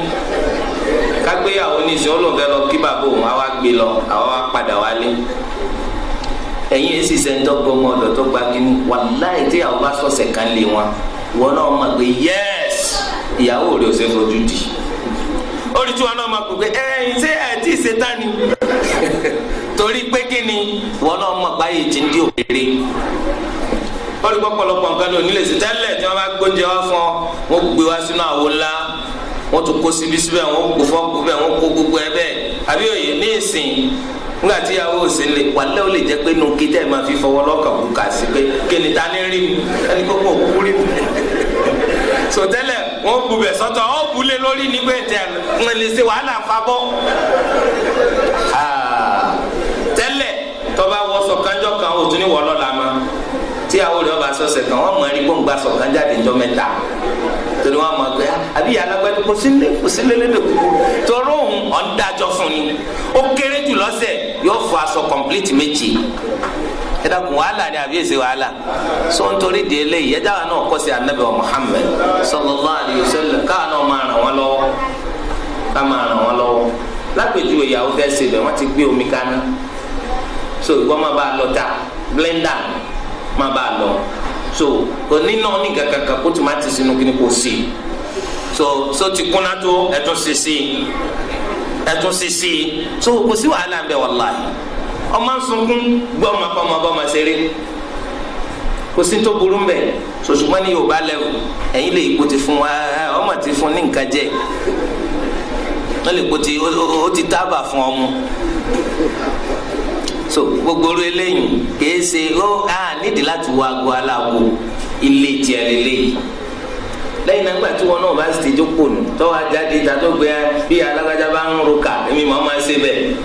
kágbéyàwó ní ìsìn olóńfẹ́ lọ kí bàbá òun, àwa gbé lọ, àwa wá padà wálé. Ẹ̀yin èsì sẹ́ńtọ́ gbọmọ ọ̀dọ̀ tó gba kínní, wàláhì, tí àwọn bá sọ̀sẹ̀ kan lé wọn, ìwọ náà mọ̀ pé yes. Ìyàwó rẹ̀ ò ṣe fojú di. Ó rí tí wọn náà máa pè pé ẹ̀yin ṣé ẹ tí ì ṣe tán ni? Torí pé kí ni, wọn náà mọ̀ báyìí ti ń di òkèrè. Ó rí pọ̀pọ̀lọpọ̀ nǹkan ló nílé sí tẹ́lẹ̀. Tí wọ́n bá gbóúnjẹ wá fún ọ, wọ́n gbé wá sínú àwo ńlá, wọ́n tún kó síbi síbẹ̀, wọ́n kó fọ́ọ̀kù bẹ́ẹ̀, wọ́n kó gbogbo ẹ bẹ́ẹ̀, àbí òye? Ní ìsìn, nígbà tí ìyàwó òsì lè wàlẹ́, ó lè jẹ́ pé nu kíjẹ́ máa fi fọwọ́ lọ́kàn kú kà sí pé kí ni, ta ni rí mi? Ẹni kókó òkú rí mi. So tẹ́lẹ̀, wọ́n bu bẹ̀ sọ́tọ̀, ọ́ bu lé lórí nígbà tẹ̀ ń lè ṣe wàhálà ń fa bọ́. Tẹ́lẹ̀, tọ́ba wọ sọ̀kánjọ́ kan, ó tún ní wọ́ lọ́la ma. Tí àwọn olè ọba sọ̀sẹ̀ kan, wọ́n mọ̀ ẹni gbọ̀ngbà sọ̀kan jáde ńjọ́ 3, torí wọ́n mọ̀ pé àbí ìyá alágbádá kò sílé, kò sílé lédè kúkú, torí òun ọ̀ ń dájọ́ fún ni. Ó kéré jù lọ́sẹ̀, yóò fọ aṣọ complete méjì. Ẹ dákun, wàhálà ni àbí èsì wàhálà? So nítorí di eléyìí, ẹ dáhà náà kọ́ sí anabi wa Muhammad sallallahu alayhi wa sallam, káà náà máa ràn wọ́n lọ́wọ́, ká máa ràn wọ́n lọ́wọ́. Lápèjúwe, ìyàwó fẹ́ ṣe bẹ̀, wọ́n ti gbé omi kaná. So ìwọ máa bá a lọ ta blender, máa bá a lọ. So kò ní náà ní kankan kó tomati sínú kí ni kò sí. So ti kúnná tó, ẹtún sí sí, ẹtún sí sí. So kò sí wàhálà ń bẹ, wàláhì. Ọmọ sunkún, gbọ́ ọmọ kọ́ ọmọ bọ́ ọmọ ṣeré, kò sí tó burú mbẹ. So ṣùgbọ́n ní Yorùbá level, ẹ̀yin lè ipò ti fún wa, ọmọ ti fún ní nǹkan jẹ, wọ́n lè kó ti ó ti tábà fún ọmọ. So gbogbo orí eléyìí kìí ṣe ó a nídìí láti wọ aago aláàbò ilé tiẹ̀ lélẹ́yìí. Lẹ́yìn náà, nígbà tí wọn náà bá sì ti jókòó nù, tọ́wọ́ ajáde ìta tó gbé bí alágbájá bá ń roka, èmi máa máa ṣe bẹ́ẹ̀.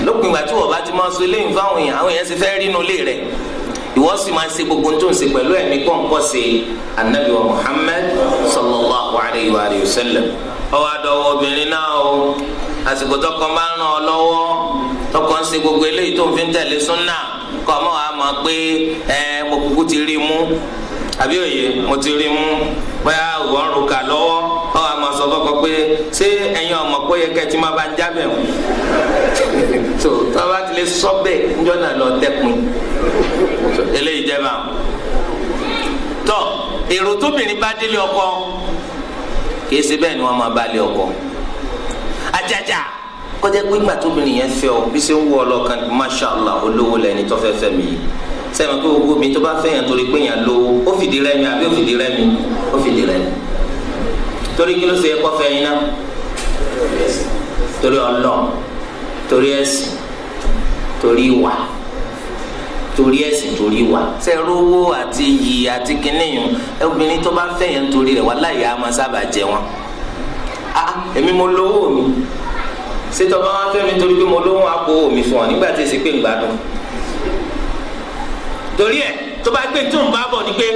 Lópin ìgbà tí wọ́n bá ti máa sọ eléyìí fáwọn èèyàn, àwọn èèyàn sì fẹ́ rí inú ilé rẹ̀, ìwọ sì máa ṣe gbogbo tó ń ṣe pẹ̀lú ẹ̀mí kọ́ńkọ́ sí anabi wa Muhammad sallallahu alayhi wa sallam. Ọwọ́ àdọ́wọ́ obìnrin náà o, àsìkò tọkọ máa ń ràn ọ́ lọ́wọ́, tọkọ ń ṣe gbogbo eléyìí tó ń fi ń tẹ̀lé súnà, kọ́ ọmọ wa mọ̀ pé ẹ mo kúkú ti rí mú, àbí òye? Mo ti rí mú. Bóyá ìwọ ń roka lọ́wọ́, ọ wà máa sọ fọ́kọ pé ṣé ẹ̀yin ọmọ pé yẹ kẹ́ ẹ ti máa bá ń jábẹ̀ wọ́n. So tó a bá ti lè sọ bẹ́ẹ̀, níjọ́ náà lọ tẹ́kun eléyìí jẹ́ bá tọ́. Èrò tóbìnrin bá délé ọkọ, kìí ṣe bẹ́ẹ̀ ni wọ́n máa bá lé ọkọ. Ajaja kọjá pé ìgbà tóbìnrin yẹn fẹ́ ọ, bí ṣe ń wọ ọlọ́kan, masha Allah, olówó lẹni tó fẹ́ fẹ́ mi yìí. Sẹ́mi pé gbogbo mi tó bá fẹ́ yẹn torí pé yẹn lówó, ó fìdí rẹmi àbí ó fìdí rẹmi? Ó fìdí rẹmi. Torí kí ló ṣe yẹ kó fẹ́ yín náà? Torí Ọlọ́run, torí ẹ̀sìn, torí ìwà, torí ẹ̀sìn, torí ìwà. Sẹ́rówó àti iyì àti kìnìún, obìnrin tó bá fẹ́ yẹn torí rẹ̀, wàláhì, á máa sábà jẹ wọn. Ah, èmi mo lówó mi, ṣé tọ́ bá wá fẹ́ mi torí pé mo lówó, àpò mi fún ọ nígbà tí èsì pé ń gbádùn? Torí ẹ, tó bá gbé tó ń bá bọ̀ ni pé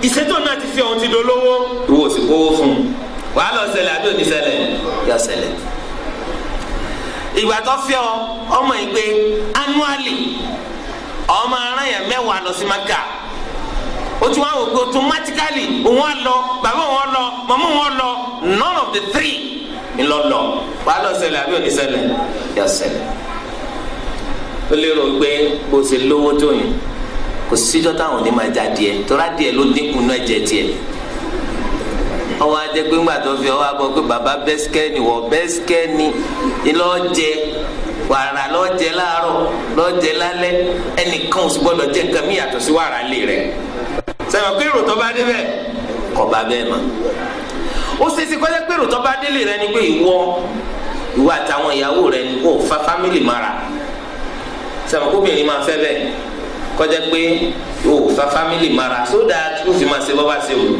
ìṣètò náà ti fi ọ̀hún ti dolówó, ìwọ ò sì kówó fún un, wàá lọ ṣẹlẹ̀ àbí òní ṣẹlẹ̀? Yọ ṣẹlẹ̀. Ìgbà tó fẹ́ ọ, ọmọ yìí pé annually ọmọ aráyàn 10 lọ sí Maka, ó tún wá wò pé automatically òun á lọ, bàbá òun á lọ, màmá òun á lọ, none of the three ńlọlọ, wàá lọ ṣẹlẹ̀ àbí òní ṣẹlẹ̀? Yọ ṣẹlẹ̀. Ó lérò pé bó ṣe lówó tó yìí, kò síjọ́ táwọn ò ní máa já díẹ̀, tọ́ra díẹ̀ ló dínkù náà jẹ tiẹ̀. Ọwọ́ ajẹ́ pé ńgbà tó fi ọwọ́ abọ́ pé bàbá bẹ́sikẹ́ ni, wọ́ bẹ́sikẹ́ ni, ńlọ́jẹ wàrà lọ́jẹ láàárọ̀, lọ́jẹ lálẹ́, ẹnìkan ò sì gbọ́dọ̀ jẹ nǹkan mí yàtọ̀ sí wàrà lé rẹ̀. Sẹ́wọ̀n pé èrò tó bá débẹ̀ kọ́ bá bẹ́ẹ̀ mọ̀, ó ṣe é ṣe kọjá pé èrò tó bá délé rẹ ni pé ìwọ àtàwọn ìyàwó rẹ ni kò fa family mara. Sẹ́wọ̀n kóbìnrin máa fẹ́ bẹ́ẹ̀, kọjá pé o fa family mara, so that ó fi máa ṣe bọ́ bá ṣe wù.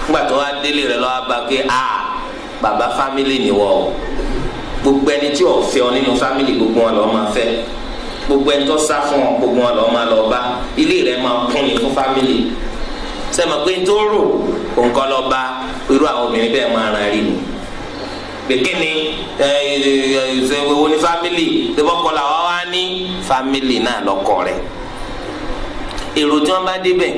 Nígbà tó wá délé rẹ, lọ́wọ́ bá pé a bàbá family ni wọ́ o, gbogbo ẹni tí ò fẹ́ ọ nínú family, gbogbo wọn lọ́ọ́ máa fẹ́, gbogbo ẹni tó sá fún ọ, gbogbo wọn lọ́ọ́ máa lọ bá, ilé rẹ máa kún ni fún family. Sẹ́mi pé n tó rò òǹkọ́ lọ bá irú àwọn obìnrin bẹ́ẹ̀ máa ràn rí ni pé kí ni ẹ ẹ ṣe wo ni family ṣe bọ́kọ làwọn wá ní family náà lọ́kọ rẹ̀. Èrò tí wọ́n bá débẹ̀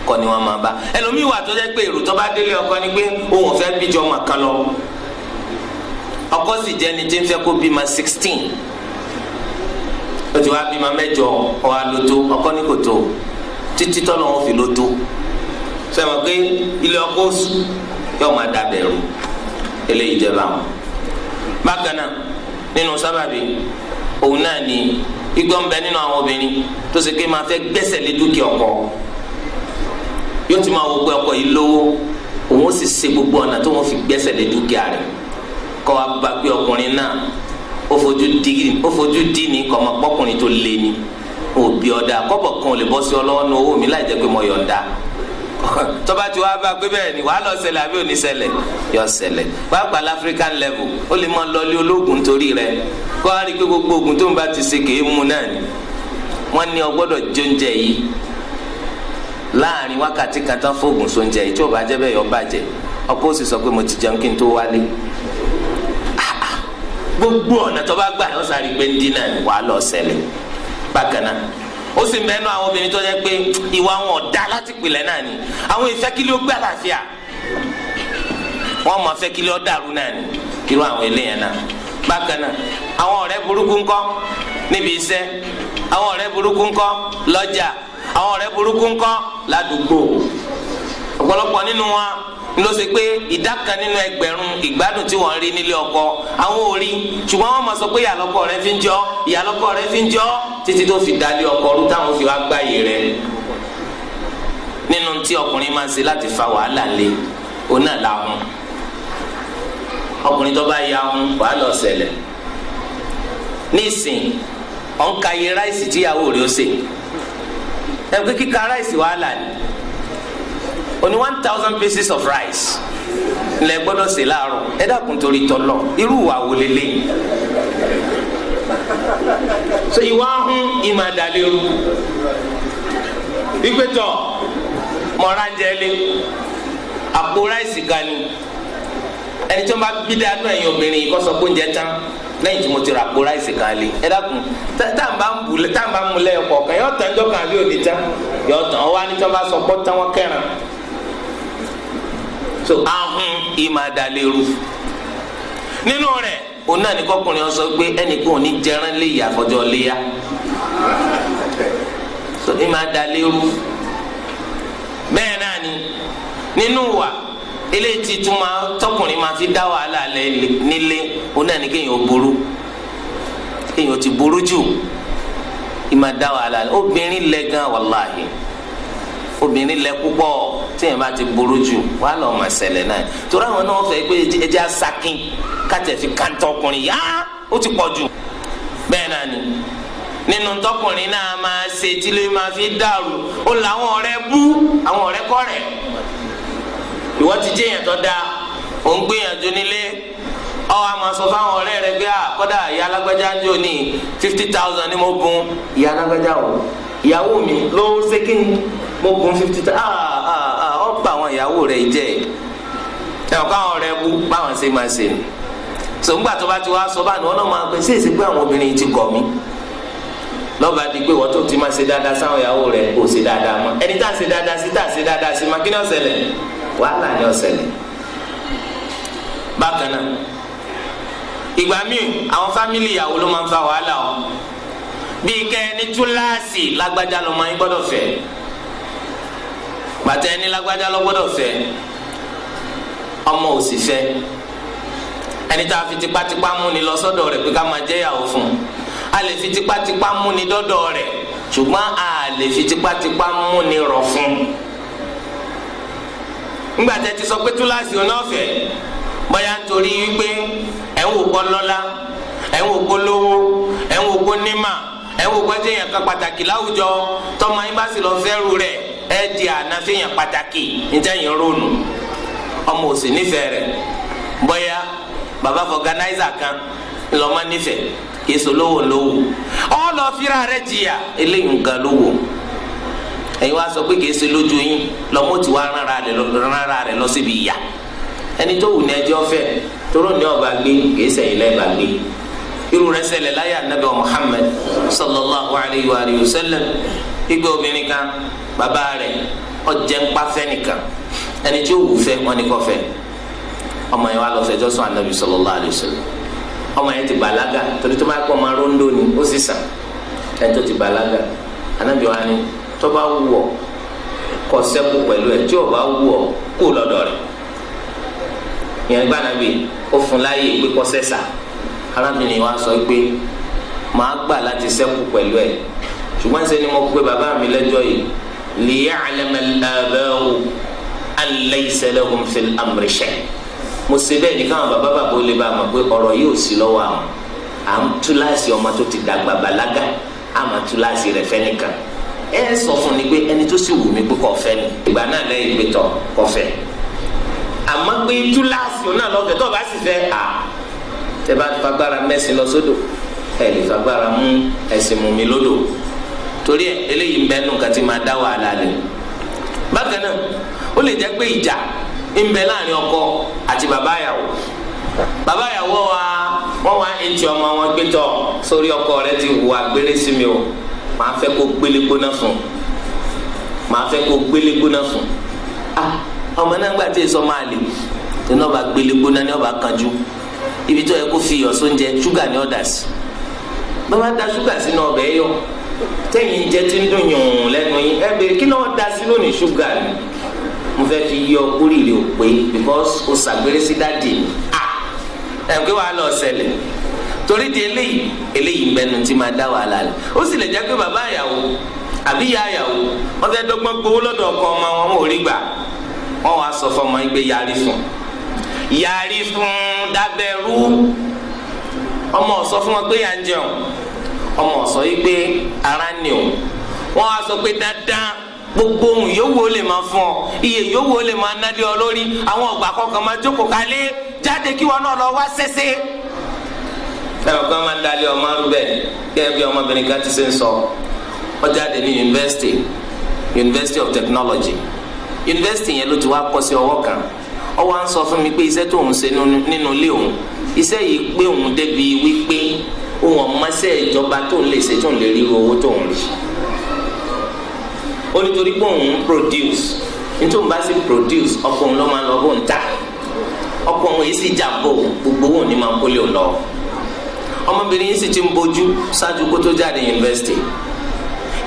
kọ́ ni wọ́n máa bá. Ẹlòmíì wà tó jẹ́ pé èrò tó bá délé ọkọ ni pé òun ò fẹ́ bíjọ ọmọ kan lọ, ọkọ sì jẹ́ ni tí ń fẹ́ kó bímọ 16, ó ti wá bímọ 8, ó wá lótó. Ọkọ ní kò tó, títí tọ́lọ́ wọn fi lótó. Sẹ́wọ̀n pé ilé ọkọ oṣù Yóò máa dàbẹ̀ rú. Eléyìí jẹba wọn. Bákan náà, nínú sábàbí òun náà ni igbó ń bẹ nínú àwọn obìnrin tó ṣe pé máa fẹ́ gbẹ́sẹ̀ lé dúkìá ọkọ. Yóò ti máa wò pé ọkọ yìí lówó, òun ó sì ṣe gbogbo ọ̀nà tó wọ́n fi gbẹ́sẹ̀ lé dúkìá rẹ̀. Kọ́ wa bá pé ọkùnrin náà ó fojú dì ní kọ́ ọmọ pọ́kùnrin tó lé ní òbí ọ̀dà kọ́bọ̀ kan ò lè bọ́ sí ọ lọ́wọ́ ní owó mi láì jẹ́ pé mo yọ̀ǹda. Tọ́ba tí wàá bá pé bẹ́ẹ̀ ni, wàá lọ ṣẹlẹ̀ àbí òní ṣẹlẹ̀? Yọ ṣẹlẹ̀. Pàápàá l'African level, ó lè máa lọlé ológun torí rẹ̀, kó a rí i pé gbogbo oògùn tó ń bá ti ṣe kèé mu náà ni. Wọ́n ní ọ gbọ́dọ̀ jóúnjẹ yìí láàrin wákàtí kan tán fóògùn sóúnjẹ yìí, tí ò bá jẹ́ bẹ́ẹ̀, yọ bàjẹ́. Ọkọ ó sì sọ pé mo ti jẹun kí n tó wálé. Gbogbo ọ̀nà tó bá gbà, yọ sáré pé ń dín náà ni, wàá lọ ṣẹlẹ̀. Bákan náà, ó sì mẹ́nu àwọn obìnrin tó jẹ́ pé ìwà wọn ọ̀dá láti pìlẹ̀ náà ni. Àwọn ìfẹ́ kí ló gbé àlàáfíà, wọ́n mọ̀ fẹ́ kí ló dàrú náà ni, irú àwọn eléyẹn náà. Bákan náà, àwọn ọ̀rẹ́ burúkú ńkọ́ níbi iṣẹ́, àwọn ọ̀rẹ́ burúkú ńkọ́ lọ́jà, àwọn ọ̀rẹ́ burúkú ńkọ́ ládùúgbò. Ọ̀pọ̀lọpọ̀ nínú wa ló ṣe pé ìdá kan nínú ẹgbẹ̀rún ìgbádùn tí wọ́n rí nílé ọkọ, àwọn ò rí, ṣùgbọ́n wọ́n máa sọ pé ìyàlọ́kọ rẹ fi ń jọ, ìyàlọ́kọ rẹ fi ń jọ, títí tó fi dalé ọkọ rú, táwọn fi wá gbáyé rẹ. Nínú tí ọkùnrin máa ń ṣe láti fa wàhálà lé, òun náà làwọn ọkùnrin tó bá ya ń wàhálà ọ̀sẹ̀lẹ̀. Nísìn, ọ̀nka iye ráìsì tíyàwó rẹ̀ ó sè ẹ pé kíka ráìsì wàhálà ni. Oní 1,000 pieces of rice lẹ gbọ́dọ̀ sè láàárọ̀. Ẹ dákun, torí tọlọ, irú ìwà wo lélẹ̀? So ìwà ahun ìmọ̀ àdàlẹ́rù ìgbẹ́tọ̀ mọ̀ránjẹ́lé àpò ráìsì kan ni. Ẹni tí wọ́n bá bí dáná, ẹ̀yin obìnrin yìí, kọ́ sọ pé oúnjẹ tán lẹ́yìn tí mo ti ra àpò ráìsì kan lé. Ẹ dákun, tá à ń bá ń bù, tá à ń bá ń mu lẹ́yìn kọ̀ọ̀kan, yọ tán jọ kan àbí òní tán? Yọ tán. Ọwọ́ á ní tí wọ́n bá sọ pé tán, wọ́n kẹ́ràn. So ahun ìmọ̀ àdàlẹ́rù nínú rẹ̀, òun náà ní kọkùnrin sọ pé ẹnìkan ò ní jẹran lé ìyá àfọjọ́ léyà. So ìmọ̀ àdàlẹ́rù. Bẹ́ẹ̀ náà ni nínú wa, eléyìí tí tún máa tọkùnrin máa fi dá wàhálà lẹ nílé, òun náà ní kéèyàn ó burú, kéèyàn ó ti burú jù, ìmọ̀ dá wàhálà lẹ. Obìnrin lẹ gan, wàláhì, obìnrin lẹ púpọ̀. Tíyẹn bá ti burú jù, wàhálà ọmọ ṣẹlẹ̀ náà, torí àwọn náà fẹ́ pé ẹjẹ́ asakin kátẹ́ fi kántọ́ ọkùnrin yá, ó ti pọ̀ jù. Bẹ́ẹ̀ náà ni nínú tọkùnrin náà máa ṣe tí lè máa fi dàrú, ó làwọn ọ̀rẹ́ bú, àwọn ọ̀rẹ́ kọ́rẹ̀. Ìwọ ti jẹ́ èèyàn tó dáa, ò ń gbìyànjú nílé, ọ wá máa sọ fáwọn ọ̀rẹ́ rẹ pé kọ́dà ìyá alágbájá ń jò ní 50,000 ni mo bùn ìyá alágbájá o, ìyàwó mi ló ṣe kí ni, mo bùn 50,000. Ọ gba àwọn ìyàwó rẹ jẹ ẹ ọ káwọn ọ̀rẹ́ bú báwọn ṣe máa ṣe ni. Sòǹgbà tó bá ti wá sọ báyìí, wọn náà máa pè sí èsì pé àwọn obìnrin yìí ti kọ̀ mí. Lọ́ba di pé wọ́n tó ti máa ṣe dáadáa sáwọn ìyàwó rẹ̀ kò ṣe dáadáa mọ́. Ẹni tá à ń ṣe dáadáa sí, tá à ń ṣe dáadáa sí ma, kí ni ó ṣẹlẹ̀? Wàhálà ni ó ṣẹlẹ̀. Bákan náà, ìgbà míì, àwọn family ìyàwó ló máa ń fa wàhálà o. Bíi kẹ́ ẹni túláàsì lágbájá ló máa ń gbọ́dọ̀ fẹ́, bàtà ẹni lágbájá ló gbọ́dọ̀ fẹ́, ọmọ ò sì fẹ́. Ẹni tá a fi tipátipá mú ni lọ sọ́dọ̀ rẹ̀ pé ká máa jẹ́ ìyàwó fún un, a lè fi tipátipá mú ni dọ́dọ̀ rẹ̀, ṣùgbọ́n a lè fi tipátipá mú ni rọ̀ fún un. Ńgbà tẹ́ ti sọ pé túláàsì ọ̀nà ọ̀fẹ́, bóyá nítorí wípé ẹ̀ ń wò kọ́ lọ́lá, ẹ̀ ń wò kó lówó, ẹ̀ ń wò kó nímà, ẹ̀ ń wò kó jẹ́yàn kan pàtàkì láwùjọ, tọ́mọ yín bá sì lọ fẹ́rù rẹ̀, ẹ̀ di ànáfẹ́yàn pàtàkì nítẹ̀yìn rónù. Ọmọ òsì nífẹ̀ẹ́ rẹ̀, bóyá bàbá fọgànáìzà kan ńlọmọ nífẹ̀ẹ́, kìí so lówó lówó, ọ lọ fira rẹ̀ jìyà. Eléyìí nǹkan lówó, ẹ̀yin wá sọ pé kìí ṣe lójú yín lọ́mọ tí wàá rárá rẹ̀ lọ síbi ìyà. Ẹni tó wù ní ẹjọ́ fẹ́, toró ní ọba gbé, kìí sẹ́yìn lẹ́ẹ̀bà gbé. Irú rẹ̀ ṣẹlẹ̀ láyé anabi Muhammad sallallahu alayhi wa sallam. Igbe obìnrin kan, bàbá rẹ̀ ọjẹ́ ńpá fẹ́ nìkan, ẹni tí ó wù fẹ́ wọn ni kò fẹ́. Ọmọ yẹn wà lọ fẹjọ́ sùn anabi sallallahu alayhi wa sallam. Ọmọ yẹn ti bàlágà, torí tó bá kọ́ ọmọ rondo ni ó sì sàn. Ẹni tó ti bàlágà, anabi wa ni tó bá wù ọ́ kó ṣẹ́kù pẹ̀lú ẹ̀, tí ò bá wù ọ́ kó lọ́dọ̀ rẹ̀. Ìyẹn nígbà Ànábì ó fún láàyè pé kó sẹ́sà. Arábìnrin wa sọ pé màá gbà láti ṣẹ́kù pẹ̀lú ẹ̀, ṣùgbọ́n ṣe ni mo pe bàbá mi lẹ́jọ́ yìí, liya'lama al-aba'u an laysa lahum fil amri shay. Mo ṣe bẹ́ẹ̀ ní káwọn bàbá bàbá ó lè bá a mọ̀ pé ọ̀rọ̀ yìí ò sí lọ́wọ́ àwọn. À ń túláàsì ọmọ tó ti dàgbà bàlágà, à máa túláàsì rẹ̀ fẹ́ nìkan. Ẹ sọ fún ni pé ẹni tó sì wù mí pé kò fẹ́ ni, ìgbà náà lẹ́yìn pé tọ̀ kò fẹ́, àmọ́ pé túláàsì òun náà lọ́fẹ̀ẹ́ tó o bá sì fẹ́ à tẹ bá fagbára mẹ́sìn lọ sódò, ẹ lè fagbára mú ẹ̀sìn mú mi lódò. Torí ẹ eléyìí ń bẹ nù kàtí máa dá wàhálà lẹ. Bákan náà, ó lè jẹ́ pé ìjà ń bẹ láàrin ọkọ àti bàbá ìyàwó. Bàbá ìyàwó wa wọ́n wá etí ọmọ wọn gbé tọ̀ sórí ọkọ rẹ ti hùwà gbélé sí mi o, màá fẹ́ kó gbélé gbóná fún, màá fẹ́ kó gbélé gbóná fún. Ah, ọmọ náà gbà tí èso máa lè tí náà bá gbélé gbóná ní ọba kanjú ibi tó yẹ kó fi iyọ̀ sóúnjẹ, ṣúgà ní ọ̀dà sí. Bàbá da ṣúgà sínú ọbẹ̀ yọ tẹ́yìn jẹ́ tí ń dùn yùn lẹ́nu yín, ẹ bèrè kí náà da sí lónìí? Ṣúgà ni mo fẹ́ fi yọ kórìíre ò pé because o ṣàgbére sí daddy mi. Ah, ẹ̀ pé wàá lọ ṣẹlẹ̀. Torí di eléyìí, eléyìí ń bẹnu tí máa dá wàhálà rẹ̀. Ó sì lè jẹ́ pé bàbá ìyàwó àbí ìyá ìyàwó wọ́n fẹ́ dọ́gbọ́n gbowó lọ́dọ̀ ọkọ ọmọ wọn, wọn ò rí gbà. Wọ́n wàá sọ fọmọ yín pé yarí fún, yarí fún, dábẹ́rú. Ọmọ sọ fún wọn pé yà ń jẹun, ọmọ sọ yìí pé ara ni o. Wọ́n wá sọ pé dandan, gbogbo ohun yòówù ó lè máa fún ọ, iye yòówù ó lè máa nálé ọ lórí, àwọn ọgbà kọkàn máa jókòó kalẹ̀, jáde kí wọn náà lọ wá sẹsẹ. Ẹ̀rọ kan máa ń dalẹ̀ ọmọ arú bẹ́ẹ̀. Gẹ́gẹ́ bí ọmọbìnrin kan ti ṣe ń sọ, ó jáde ní yunifásitì, University of Technology. Yunifásitì yẹn ló ti wá kọ́ sí ọwọ́ kan. Ó wá ń sọ fún mi pé iṣẹ́ tó ń ṣe nínú ilé òun, iṣẹ́ yìí pé òun débi wípé òun ọmọọṣẹ́ ìjọba tó ń lè ṣe tó ń lè ríru owó tó ń rí. Ó nítorí pé òun ń produce, nítorí òun bá sì produce, ọkọ òun ló máa ń lọ bó ń ta. Ọkọ òun yìí sì jàǹbó gbogbo òun ní máa ń kólé òun lọ. Ọmọbìnrin yìí sì ti ń bójú ṣáájú kó tó jáde yunifásitì.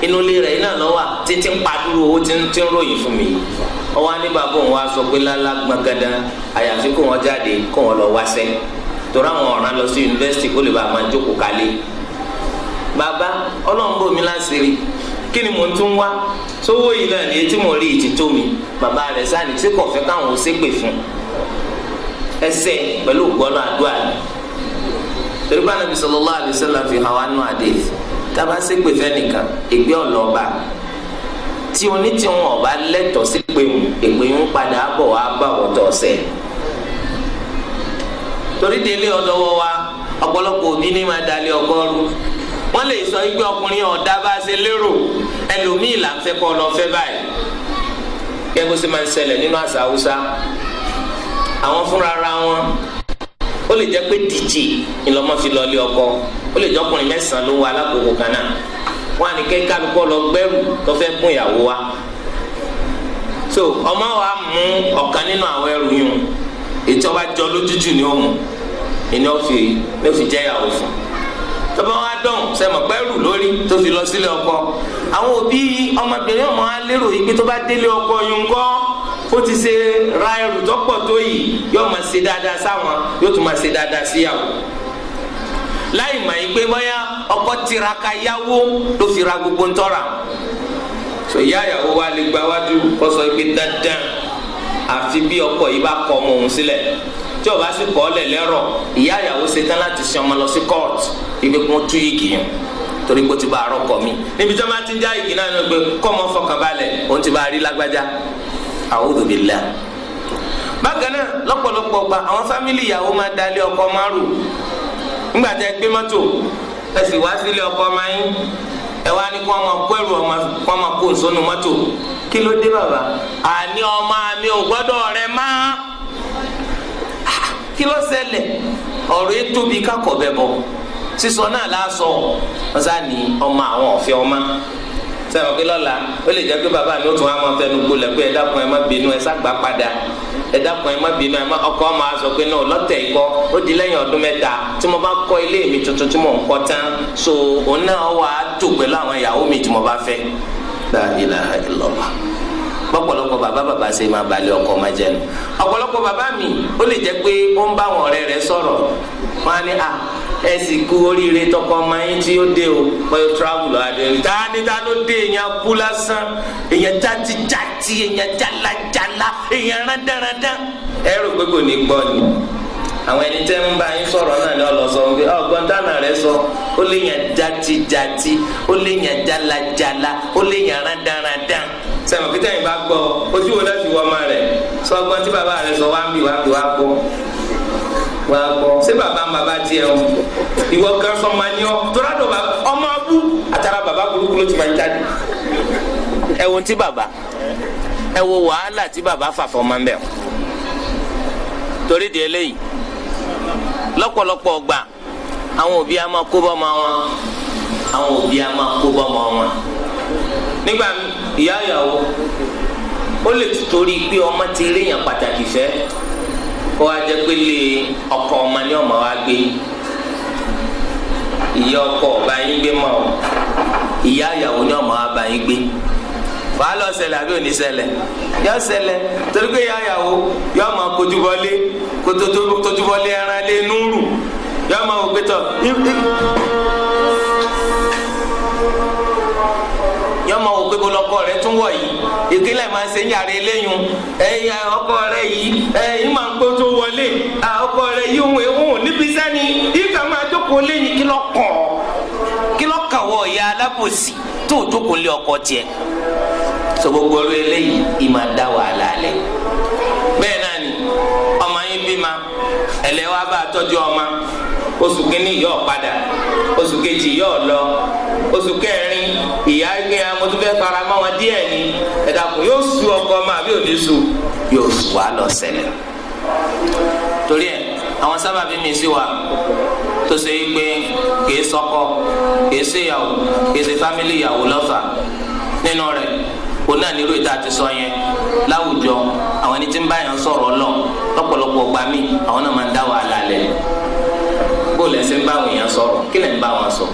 Inú ilé rẹ̀ iná lọ́wọ́ títí ń padúró owó tí ń ròyìn fún mi. Ọwọ́ ní bàbá òun wá sọ pé lálá gbọ̀ngàdán, àyàfi kó wọn jáde kó wọn lọ wáṣẹ́, torí àwọn ọ̀ràn lọ sí yunifásitì kó lè bá a máa jókòó kálé. Bàbá, Ọlọ́run bò mí láṣìírí, kí ni mò ń tún wá sówó yìí náà ní etí mò ń rí ìtì tó mi. Bàbá rẹ̀ sáà ní tí kò fẹ́ káwọn ò ṣépè fún ẹsẹ̀ pẹ̀lú gbọ́dọ̀ àdúrà ni, torí bá Nàbí sallallahu alaihi wasallam fi hàn wá nù àdéhìí, tába ṣépè fẹ́nìkan, ègbé ọ̀lọ́ba tí onítìwọn ọba lẹ́tọ̀ọ́ sí pé ègbé ń padà bọ̀ wá bá wọ́tọ̀ ọ̀sẹ̀. Torí délé ọ̀dọ́wọ́ wa, ọ̀pọ̀lọpọ̀ òbí ní máa dalẹ̀ ọgọ́rú. Wọ́n lè sọ igbe ọkùnrin ọ̀dà bá ṣe lérò, ẹlòmíì là ń fẹ́ kọ́ lọ fẹ́ báyìí. Kẹ́ bó ṣe máa ń ṣẹlẹ̀ nínú àṣà Haúsá, àwọn fúnra ra wọn, ó lè jẹ́ pé díje ńlọmọ fi lọ lé ọkọ, ó lè jẹ́ ọkùnrin mẹ́sàn-án ló wà alákòókò kan náà. Wọn à ní kẹ́ kálukọ́ lọ gbẹ́rù tó fẹ́ kún ìyàwó wa. So ọmọ wa mú ọ̀kan nínú àwọn ẹrù yìí, ètò ọba jọ lójújù ni ó mú ní ó fi jẹ́ ìyàwó fún. Tọ́ba wa dọ̀n sẹ́mọ̀ pẹ́rù lórí tó fi lọ sílé ọkọ, àwọn òbí ọmọbìnrin ọmọ wa lérò yìí pé tó bá délé ọkọ yìí ńkọ́, ó ti ṣe ra ẹrù tó pọ̀ tó yìí, yóò máa ṣe dáadáa sáwọn, yóò tún máa ṣe dáadáa síyàwó, láì mọ̀ yìí pé bóyá ọkọ tiraka yáwó ló fi ra gbogbo ń tọ́ra. So ìyá ìyàwó wa lè gba wájú kó sọ pé dandan, àfi bí ọkọ yìí bá kọ ọmọ òun sílẹ̀. Tí ó bá sì kọ́ ọ́ lẹ̀ lẹ́rọ̀, ìyá ìyàwó ṣetán láti ṣe ọmọ lọ sí court ibi kún tú yìgì yẹn, torí pé ó ti bá arọ́kọ mi níbi tí wọ́n bá ti ń já yìgì náà ní pé kọ́ ọmọ fọkànbalẹ̀, òun ti bá rí lágbájá. A'udhu billah. Bákan náà, lọ́pọ̀lọpọ̀ gba àwọn family ìyàwó máa dalé ọkọ márùn. Nígbà tí ẹ gbé mọ́tò, ẹ sì wá sílé ọkọ máa yín, ẹ wá ní kó ọmọ kó ẹrù ọmọ, kó ọmọ kó nsọ́nù mọ́tò. Kí ló dé bàbá? Àní ọmọ mi ò gbọ́dọ̀ rẹ má. Kí ló ṣẹlẹ̀? Ọ̀rọ̀ yìí tóbi kakọ̀ bẹ̀ bọ̀ sísọ náà lásọ. Wọn sá ní ọmọ àwọn ọ̀fẹ́ ọmọ sẹ́wọ̀n pé lọ́la ó lè jẹ́ pé bàbá mi ó tún wá máa fẹnu gbolẹ̀ pé ẹ dákun, ẹ má bínú, ẹ ságbá padà, ẹ dákun, ẹ má bínú, ẹ má. Ọkọ máa sọ pé náà lọ́tẹ̀ ikọ́ ó di lẹ́yìn ọdún 3 tí mo bá kọ́ ilé mi tuntun tí mò ń kọ́ tán, so òun náà wà á tò pẹ̀lú àwọn ìyàwó mi tí mo bá fẹ́. La ilaha illallah. Pọ̀pọ̀lọpọ̀ bàbá bàbá ṣe máa balẹ̀ ọkọ máa jẹ nu. Ọ̀pọ̀lọpọ̀ bàbá mi ó lè jẹ́ pé ó ń bá àwọn ọ̀rẹ́ rẹ̀ sọ̀rọ̀, wọn á ní à ẹ sì kú oríire tọkọ ọmọ yín tí ó dé o, bóyá travel lọ adé tani ta ló dé, èèyàn kú lásán, èèyàn játijàti, èèyàn jálajàla, èèyàn rándánrándán. Ẹ rò pé kò ní gbọ́ ni àwọn ẹni tẹ́ ń bá yín sọ̀rọ̀ náà ni ọlọ́sọ wípé ọgbọ́n dáná rẹ sọ, ó lè yàn játijàti, ó lè yàn jálajàla, ó lè yàn rándánrándán. Sẹ́mi pété yìí bá gbọ́ ojú wo láti wọ́ ọmọ rẹ̀ sọ ọgbọ́n tí bàbá rẹ̀ sọ wá ń bì wá ń bì wá gbọ́ wá gbọ́. Ṣé bàbá ń bàbá tiẹ̀ o, ìwọ gan sọ ma ní ọ tora dọ̀ bàbá ọmọ abú àtàrà bàbá burúkú ló ti máa ń jáde. Ẹ wo ti bàbá, ẹ wo wàhálà tí bàbá fàfọ́ máa ń bẹ̀ torí di eléyìí. Lọ́pọ̀lọpọ̀ ọgbà àwọn òbí a máa kó bọ́mọ wọn, àwọn òbí a máa kó bọ́mọ wọn. Nígbà ìyá ìyàwó ó lè torí pé ọmọ ti rí èèyàn pàtàkì fẹ́, kó wá jẹ́ pé lé ọkọ ọmọ ní ọmọ wa gbé, ìyá ọkọ ọba yín gbé mọ́ ọ, ìyá ìyàwó ní ọmọ wa bá yín gbé. Wàá lọ ṣẹlẹ̀ àbí òní ṣẹlẹ̀? Yọ ṣẹlẹ̀, torí pé ìyá ìyàwó yọ ọmọ kojúbọlé tójúbọlé ẹran lé núrù, yọ ọmọ òpétọ yọmọ wò pé bọlọkọ rẹ tún wọ yìí, ìkílẹ̀ máa ṣe ń yàrá eléyìí, ẹ̀yà ọkọ rẹ yìí ẹ̀yìn máa ń pé tó wọlé ọkọ rẹ yìí òun èhún níbi sẹ́ni ìkà máa jókòó léyìn. Kí ló kàn kí ló kàn wọ ìyá alábòsí tó jókòó lé ọkọ tiẹ̀? So gbogbo orí eléyìí ìmà dá wàhálà lẹ̀. Bẹ́ẹ̀ náà ni ọmọ yín bímọ, ẹlẹ́wàá bá tọ́jú ọmọ, oṣù kínní yóò padà, oṣù kejì yóò lọ, oṣù kẹrin ìyá gbé mo tún fẹ́ fara mọ́ wọn díẹ̀ ni. Ẹ dákun, yóò su ọkọ ọmọ àbí òní su? Yóò su, wàá lọ ṣẹlẹ̀. Torí ẹ àwọn sábàbí mi sí wa tó ṣe é pé kìí sọkọ, kìí ṣe ìyàwó, kìí ṣe fámìlì ìyàwó lọ́fà nínú rẹ̀. Òun náà nílò ìta àti sọ yẹn láwùjọ àwọn ẹni tí ń bá yẹn sọ̀rọ̀ lọ lọ́pọ̀lọpọ̀ gbà mí, àwọn náà máa ń dá wàhálà lẹ̀. Bóòlù ẹsẹ̀ ń bá àwọn èèyàn sọ̀rọ̀, kí lẹ̀ ń bá wọn sọ?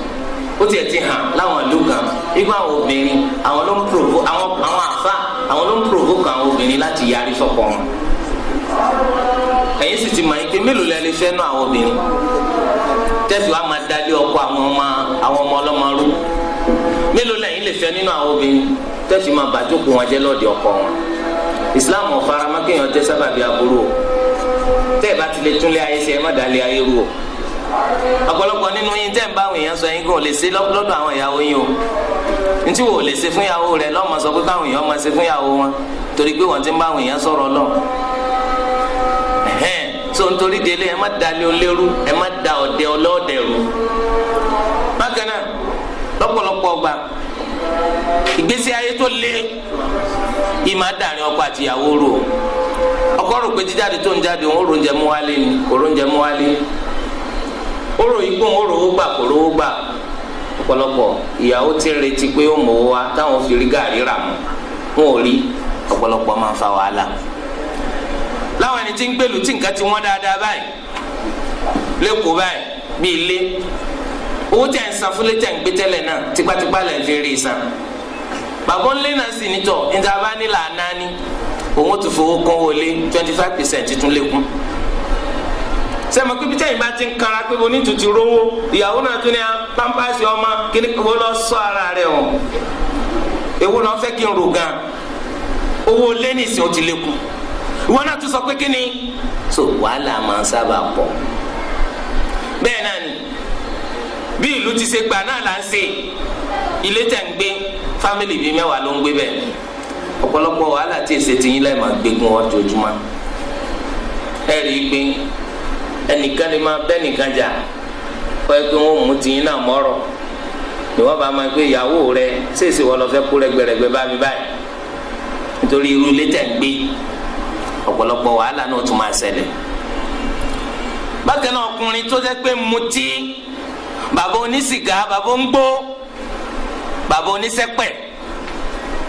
Ó tiẹ̀ ti hàn láwọn ìlú kan igbó àwọn obìnrin, àwọn ló ń provoke àwọn àfa, àwọn ló ń provoke àwọn obìnrin láti yarí sọ́kọ wọn. Ẹ̀yin sì ti mọ̀ yín pé mélòó lẹ lè fẹ́ nú àwọn obìnrin tẹ́sí wa máa dalé ọkọ àwọn ọmọ ọlọ́mọ rú? Mélòó lẹ́yìn lè fẹ́ nínú àwọn obìnrin tẹ́sí máa bàjókòó wọn jẹ́ lọ́ọ̀dì ọkọ wọn? Islam ò fara mọ́ kéèyàn jẹ́ sábàbí aburú o. Tẹ́ ẹ bá ti lè túnlé ayé ṣe, ẹ má dalé ayé rú o. Ọ̀pọ̀lọpọ̀ nínú yín tẹ́ ń bá àwọn èèyàn sọ, yín kò lè ṣe lọ́dọ̀ àwọn ìyàwó yín o. Ntí wò lè ṣe fún ìyàwó rẹ lọ́mọ sọ pé káwọn èèyàn máa ṣe fún ìyàwó wọn, torí pé wọ́n ti ń bá àwọn èèyàn sọ̀rọ̀ lọ. So nítorí délé, ẹ má dalé olérú, ẹ má da ọ̀dẹ ọlọ́ọ̀dẹ rú. Bákan náà lọ́pọ̀lọpọ̀ ọgbà ìgbésí ayé tó lé ìmọ̀ àdàrin ọkọ àti ìyàwó rò. Ọkọ rò pé jíjáde tó ń jáde òun ó rò oúnjẹ mú wálé ni, kò rò oúnjẹ mú wálé. Ó rò igbó, ó rò ó gbà, kò rò ó gbà. Ọ̀pọ̀lọpọ̀ ìyàwó ti ń retí pé ó mọ̀ ó wá táwọn fi rí gàrí rà mọ́, wọn ò rí. Ọ̀pọ̀lọpọ̀ máa ń fa wàhálà láwọn ẹni tí ń gbèlú tí nǹkan ti wọ́n dáadáa báyìí lẹ́kọ̀ọ́ báyìí. Bí ilé owó tẹ̀ ń san fúnlé tẹ̀ ń gbé tẹ́lẹ̀ náà, tipátipá lẹ̀ ń fi rí san. Bàbá ńlẹ̀ náà sì nítọ̀ níta bá nílà náání, òun ti fowó kún wọlé 25% tún lékún. Sẹ́mi pé bíjẹ́ ìbá ti ń kara pé mo ní tutù rówó, ìyàwó náà tún ní pampasì ọmọ kíní kó lọ sọ ara rẹ̀ o. Èwo náà fẹ́ kí n rò gan owó lé ní ìsìn ó ti lékún, ìwọ náà tún sọ pé kíni. So wàhálà máa ń sábà pọ̀. Bẹ́ẹ̀ náà ni bí ìlú ti ṣe gbà náà là ń ṣe ilé tẹ̀ ń gbé, fámìlì bíi 10 ló ń gbé bẹ́ẹ̀. Ọ̀pọ̀lọpọ̀ wàhálà tí èsè ti yín lẹ́ẹ̀ máa gbégun ọjọ́júmọ́. Ẹ rí i pé ẹnìkan lè máa bẹ́ nìkan jà, kọ́ ẹ pé wọ́n mú tiyín náà mọ́rọ̀ ni wọ́n bá máa gbé ìyàwó rẹ ṣèṣe wọ́n lọ fẹ́ kó rẹ́gbẹ̀rẹ́gbẹ́ bá mi báyìí nítorí irú ilé tẹ̀ ń gbé. Ọ̀pọ̀lọpọ̀ wàhálà náà tún máa ṣẹlẹ̀. Bákan náà ọkùnrin tó jẹ́ pé mutí, bàbá onísìgá, bàbá onígbó, bàbá onísẹ́pẹ̀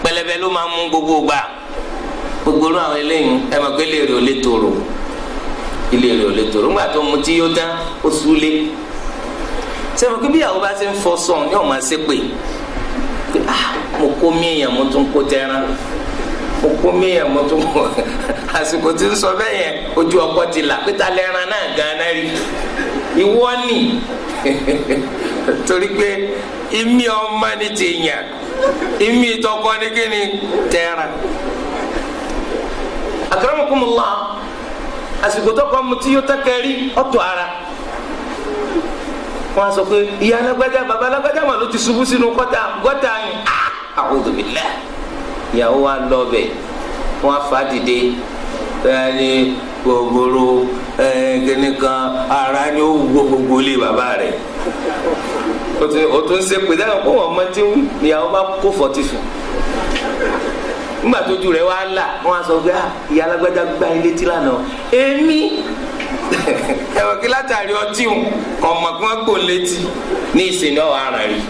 pẹlẹbẹ ló máa mú gbogbo gbà, gbogbo irú àwọn eléyìí, ẹ mọ̀ pé ilé rẹ̀ ò lè tòrò, ilé rẹ̀ ò lè tòrò. Ńgbà tó mutí yóò tán, ó súlé. Sẹ́wọ̀n kí bíyàwó bá ṣe ń fọ sọ̀n ní ọ̀ma ṣe pé ah, mo kó mi èèyàn, mo tún kó tẹ́ran. Mo kó míyàn mo tún mọ àsìkò tí ń sọ bẹ́ẹ̀ yẹn, ojú ọkọ ti là pété lẹ́ran náà gan-an rí ìwọ nì, torí pé ìmí ọmọ ni ti yàn, ìmí tọkọ ni kí ni tẹ́ran. Akramakumullah, àsìkò tọkọ mu tí yóò tẹ́kẹ́ rí ọ̀tọ̀ ara wọn sọ pé ìyá alágbájá, bàbá alágbájá mà ló ti ṣubú sínú gọ́tà gọ́tà yìí. A'udhu billah. Ìyàwó wa lọ bẹ̀, wọn fà dìde ẹni gbogbooro kíní kan ara ni ó wúwo gbogbo lé bàbá rẹ̀. O tún ṣe pé dáhùn kó wọn mọ tí ìyàwó bá kó fọtí fún nígbà tójú rẹ̀ wá là. Wọn á sọ pé ìyá alágbájá gbá ilé tí lánàá. Èmi ẹ̀wọ̀n kí látàrí ọtí kọ̀ mọ̀ kí wọ́n gbò létí ní ìsìn náà wà á rí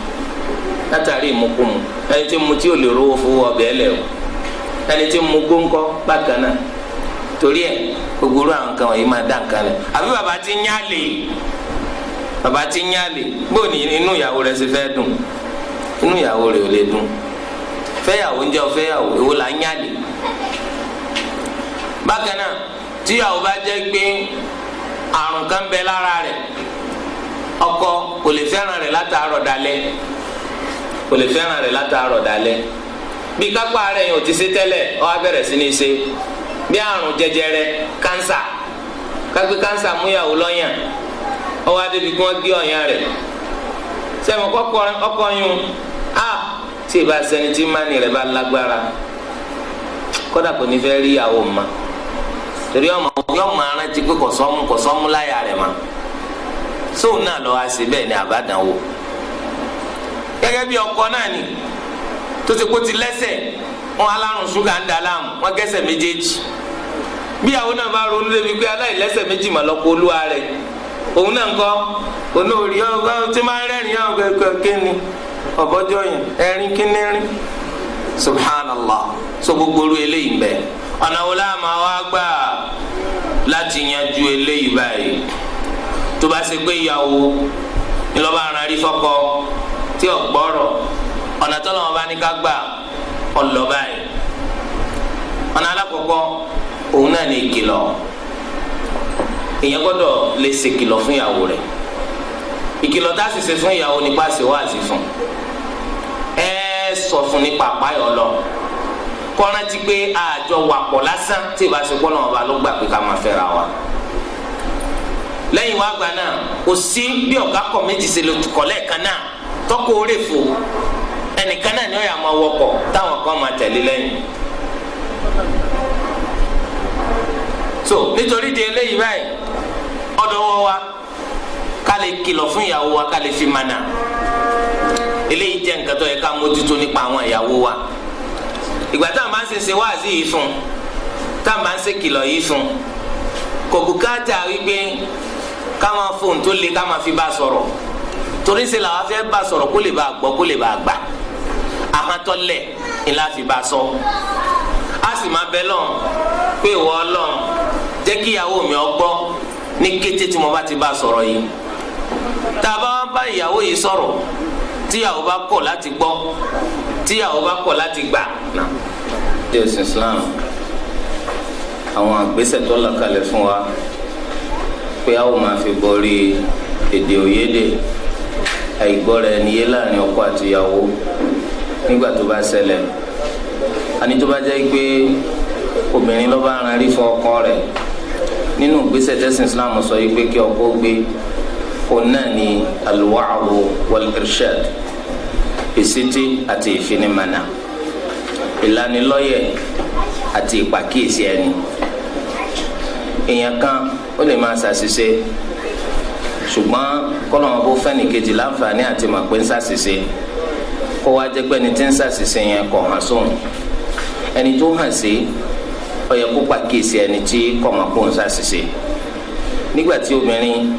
látàrí ìmukúmu. Ẹni tí mu tí ò lè rówó fowó ọbẹ̀ ẹlẹ̀ o, ẹni tí mu gbóńkọ́ bákan náà. Torí ẹ gbogbo àwọn nǹkan wọ̀nyí máa dá nǹkan lẹ̀. Àbí bàbá tí ń yálè, bàbá tí ń yálè, bóò ní inú ìyàwó rẹ̀ ṣe fẹ́ dùn? Inú ìyàwó rẹ̀ ò lè dùn. Fẹ́yàwó ń jẹ́ ọ fẹ́yàwó, èwo là ń yálè? Bákan náà, tíyàwó bá jẹ́ pé àrùn kan bẹ lára rẹ̀, ọkọ kò lè fẹ́ràn rẹ̀ látàárọ̀ dalẹ́, kò lè fẹ́ràn rẹ̀ látàárọ̀ dalẹ́. Bí kápá rẹ̀ yẹn ò ti ṣe tẹ́lẹ̀, ó wá bẹ̀rẹ̀ sí ní ṣe bí àrùn jẹjẹrẹ, kánsà, kápẹ́ kánsà múyàwó lọ́yàn, ó wá débi kí wọ́n gé ọ̀yàn rẹ̀. Sẹ́mi ọkọ yún a tí ìbá sẹni tí mánì rẹ̀ bá lágbára, kódà kò ní fẹ́ rí ìyàwó ma, torí ọmọ yọmọ arántí pé kò sọ́mú láyà rẹ̀ ma. Sóun náà lọ́wọ́ àṣẹ bẹ́ẹ̀ ni àbádànwò. Gẹ́gẹ́ bí ọkọ náà ni tó ti kó ti lẹ́sẹ̀ wọn, alárùn ṣúgà ń da láàmú, wọn gẹ́sẹ̀ méjèèjì. Bí àwọn náà bá ronú débi pé aláìlẹ́sẹ̀ méjì mà lọ́kọ olúwa rẹ̀, òun náà ń kọ́ òun náà rí ọ tí máa ń rẹ́rìn yàn kẹ́kẹ́ kíni ọ̀bọ́jọ́ yẹn ẹ̀rín kíní rín. Subhanallah. So gbogbo oru eléyìí ń bẹ. Ọ̀nà wo la máa wá gbà láti yanjú eléyìí báyìí? Tó bá ṣe pé ìyàwó ńlọba ara rí fọ́kọ tí ò gbọ́rọ̀, ọ̀nà tó lọ́wọ́ bá ní ká gbà ọ̀lọ́ báyìí. Ọ̀nà alákọ̀ọ́kọ́, òun náà ní ìkìlọ̀. Èèyàn gbọ́dọ̀ lè ṣèkìlọ̀ fún ìyàwó rẹ̀. Ìkìlọ̀ tá a sì ṣe fún ìyàwó nípa ṣe wáàzì fún ẹ, sọ fún nípa àpáyọ̀ lọ, kọ́rántí pé àjọ wàpọ̀ lásán tí ìbá ṣe pọ́ lọ́wọ́ bá ló gbà pé ká máa fẹ́ra wa. Lẹ́yìn wá gbà náà, kò sí bí ọ̀gá kọ̀ méjì ṣe lè kọ̀ lẹ́ẹ̀kan náà tọ́kọ̀ orí fò. Ẹnìkan náà ni ó yà máa wọkọ̀ táwọn kan máa tẹ̀lé lẹ́yìn. So nítorí di eléyìí báyìí, ọ̀dọ̀ wọ wa ká lè kìlọ̀ fún ìyàwó wa, ká lè fi mànà. Eléyìí jẹ́ nǹkan tó yẹ ká mójútó nípa àwọn ìyàwó wa. Ìgbà táwọn bá ń ṣe wáàzí yìí fún, táwọn bá ń ṣe kìlọ̀ yìí fún, kò bùkátà wípé ká máa fóun tó le ká máa fi bá sọ̀rọ̀, torí ṣe làwọn fẹ́ bá sọ̀rọ̀ kó lè bá gbọ́, kó lè bá gbà. Ahọ́ntọ́lẹ̀ ńlá fi bá sọ. A sì máa bẹ lọ́n pé ìwọ Ọlọ́run, jẹ́ kí ìyàwó mi ó gbọ́ ní kété tí mo bá ti bá sọ̀rọ̀ yìí. Tá a bá wá bá ìyàwó yìí sọ̀rọ̀, tíyàwó bá kọ̀ láti gbọ́, tíyàwó bá kọ̀ láti gbà. Jésù Islam, àwọn àgbésẹ̀ tó là kalẹ̀ fún wa pé a ó máa fi borí èdè òyédè, àìgbọ́ra ẹni yé láàrin ọkọ àti ìyàwó nígbà tó bá ṣẹlẹ̀. Àní tó bá jẹ́ pé obìnrin ló bá ran rí fún ọkọ rẹ̀, nínú ìgbésẹ̀ tẹ́sán Islam sọ yìí pé kí ọkọ gbé, òun náà ni al-wa'du wal-irshad, ìsítí àti ìfinimànà, ìlanilọ́yẹ̀ àti ìpàkíyèsí ẹni. Èèyàn kan ó lè máa ṣàṣìṣe, ṣùgbọ́n kọ́lọ́mọ bó fẹ́ni kejì láǹfààní àti mọ̀ pé ń ṣàṣìṣe, kó wá jẹ́ pé ẹni tí ń ṣàṣìṣe yẹn kò hàn sóhun. Ẹni tó hàn sí, ó yẹ kó pàkíyèsí ẹni tí kò mọ̀ kó ń ṣàṣìṣe. Nígbà tí obìnrin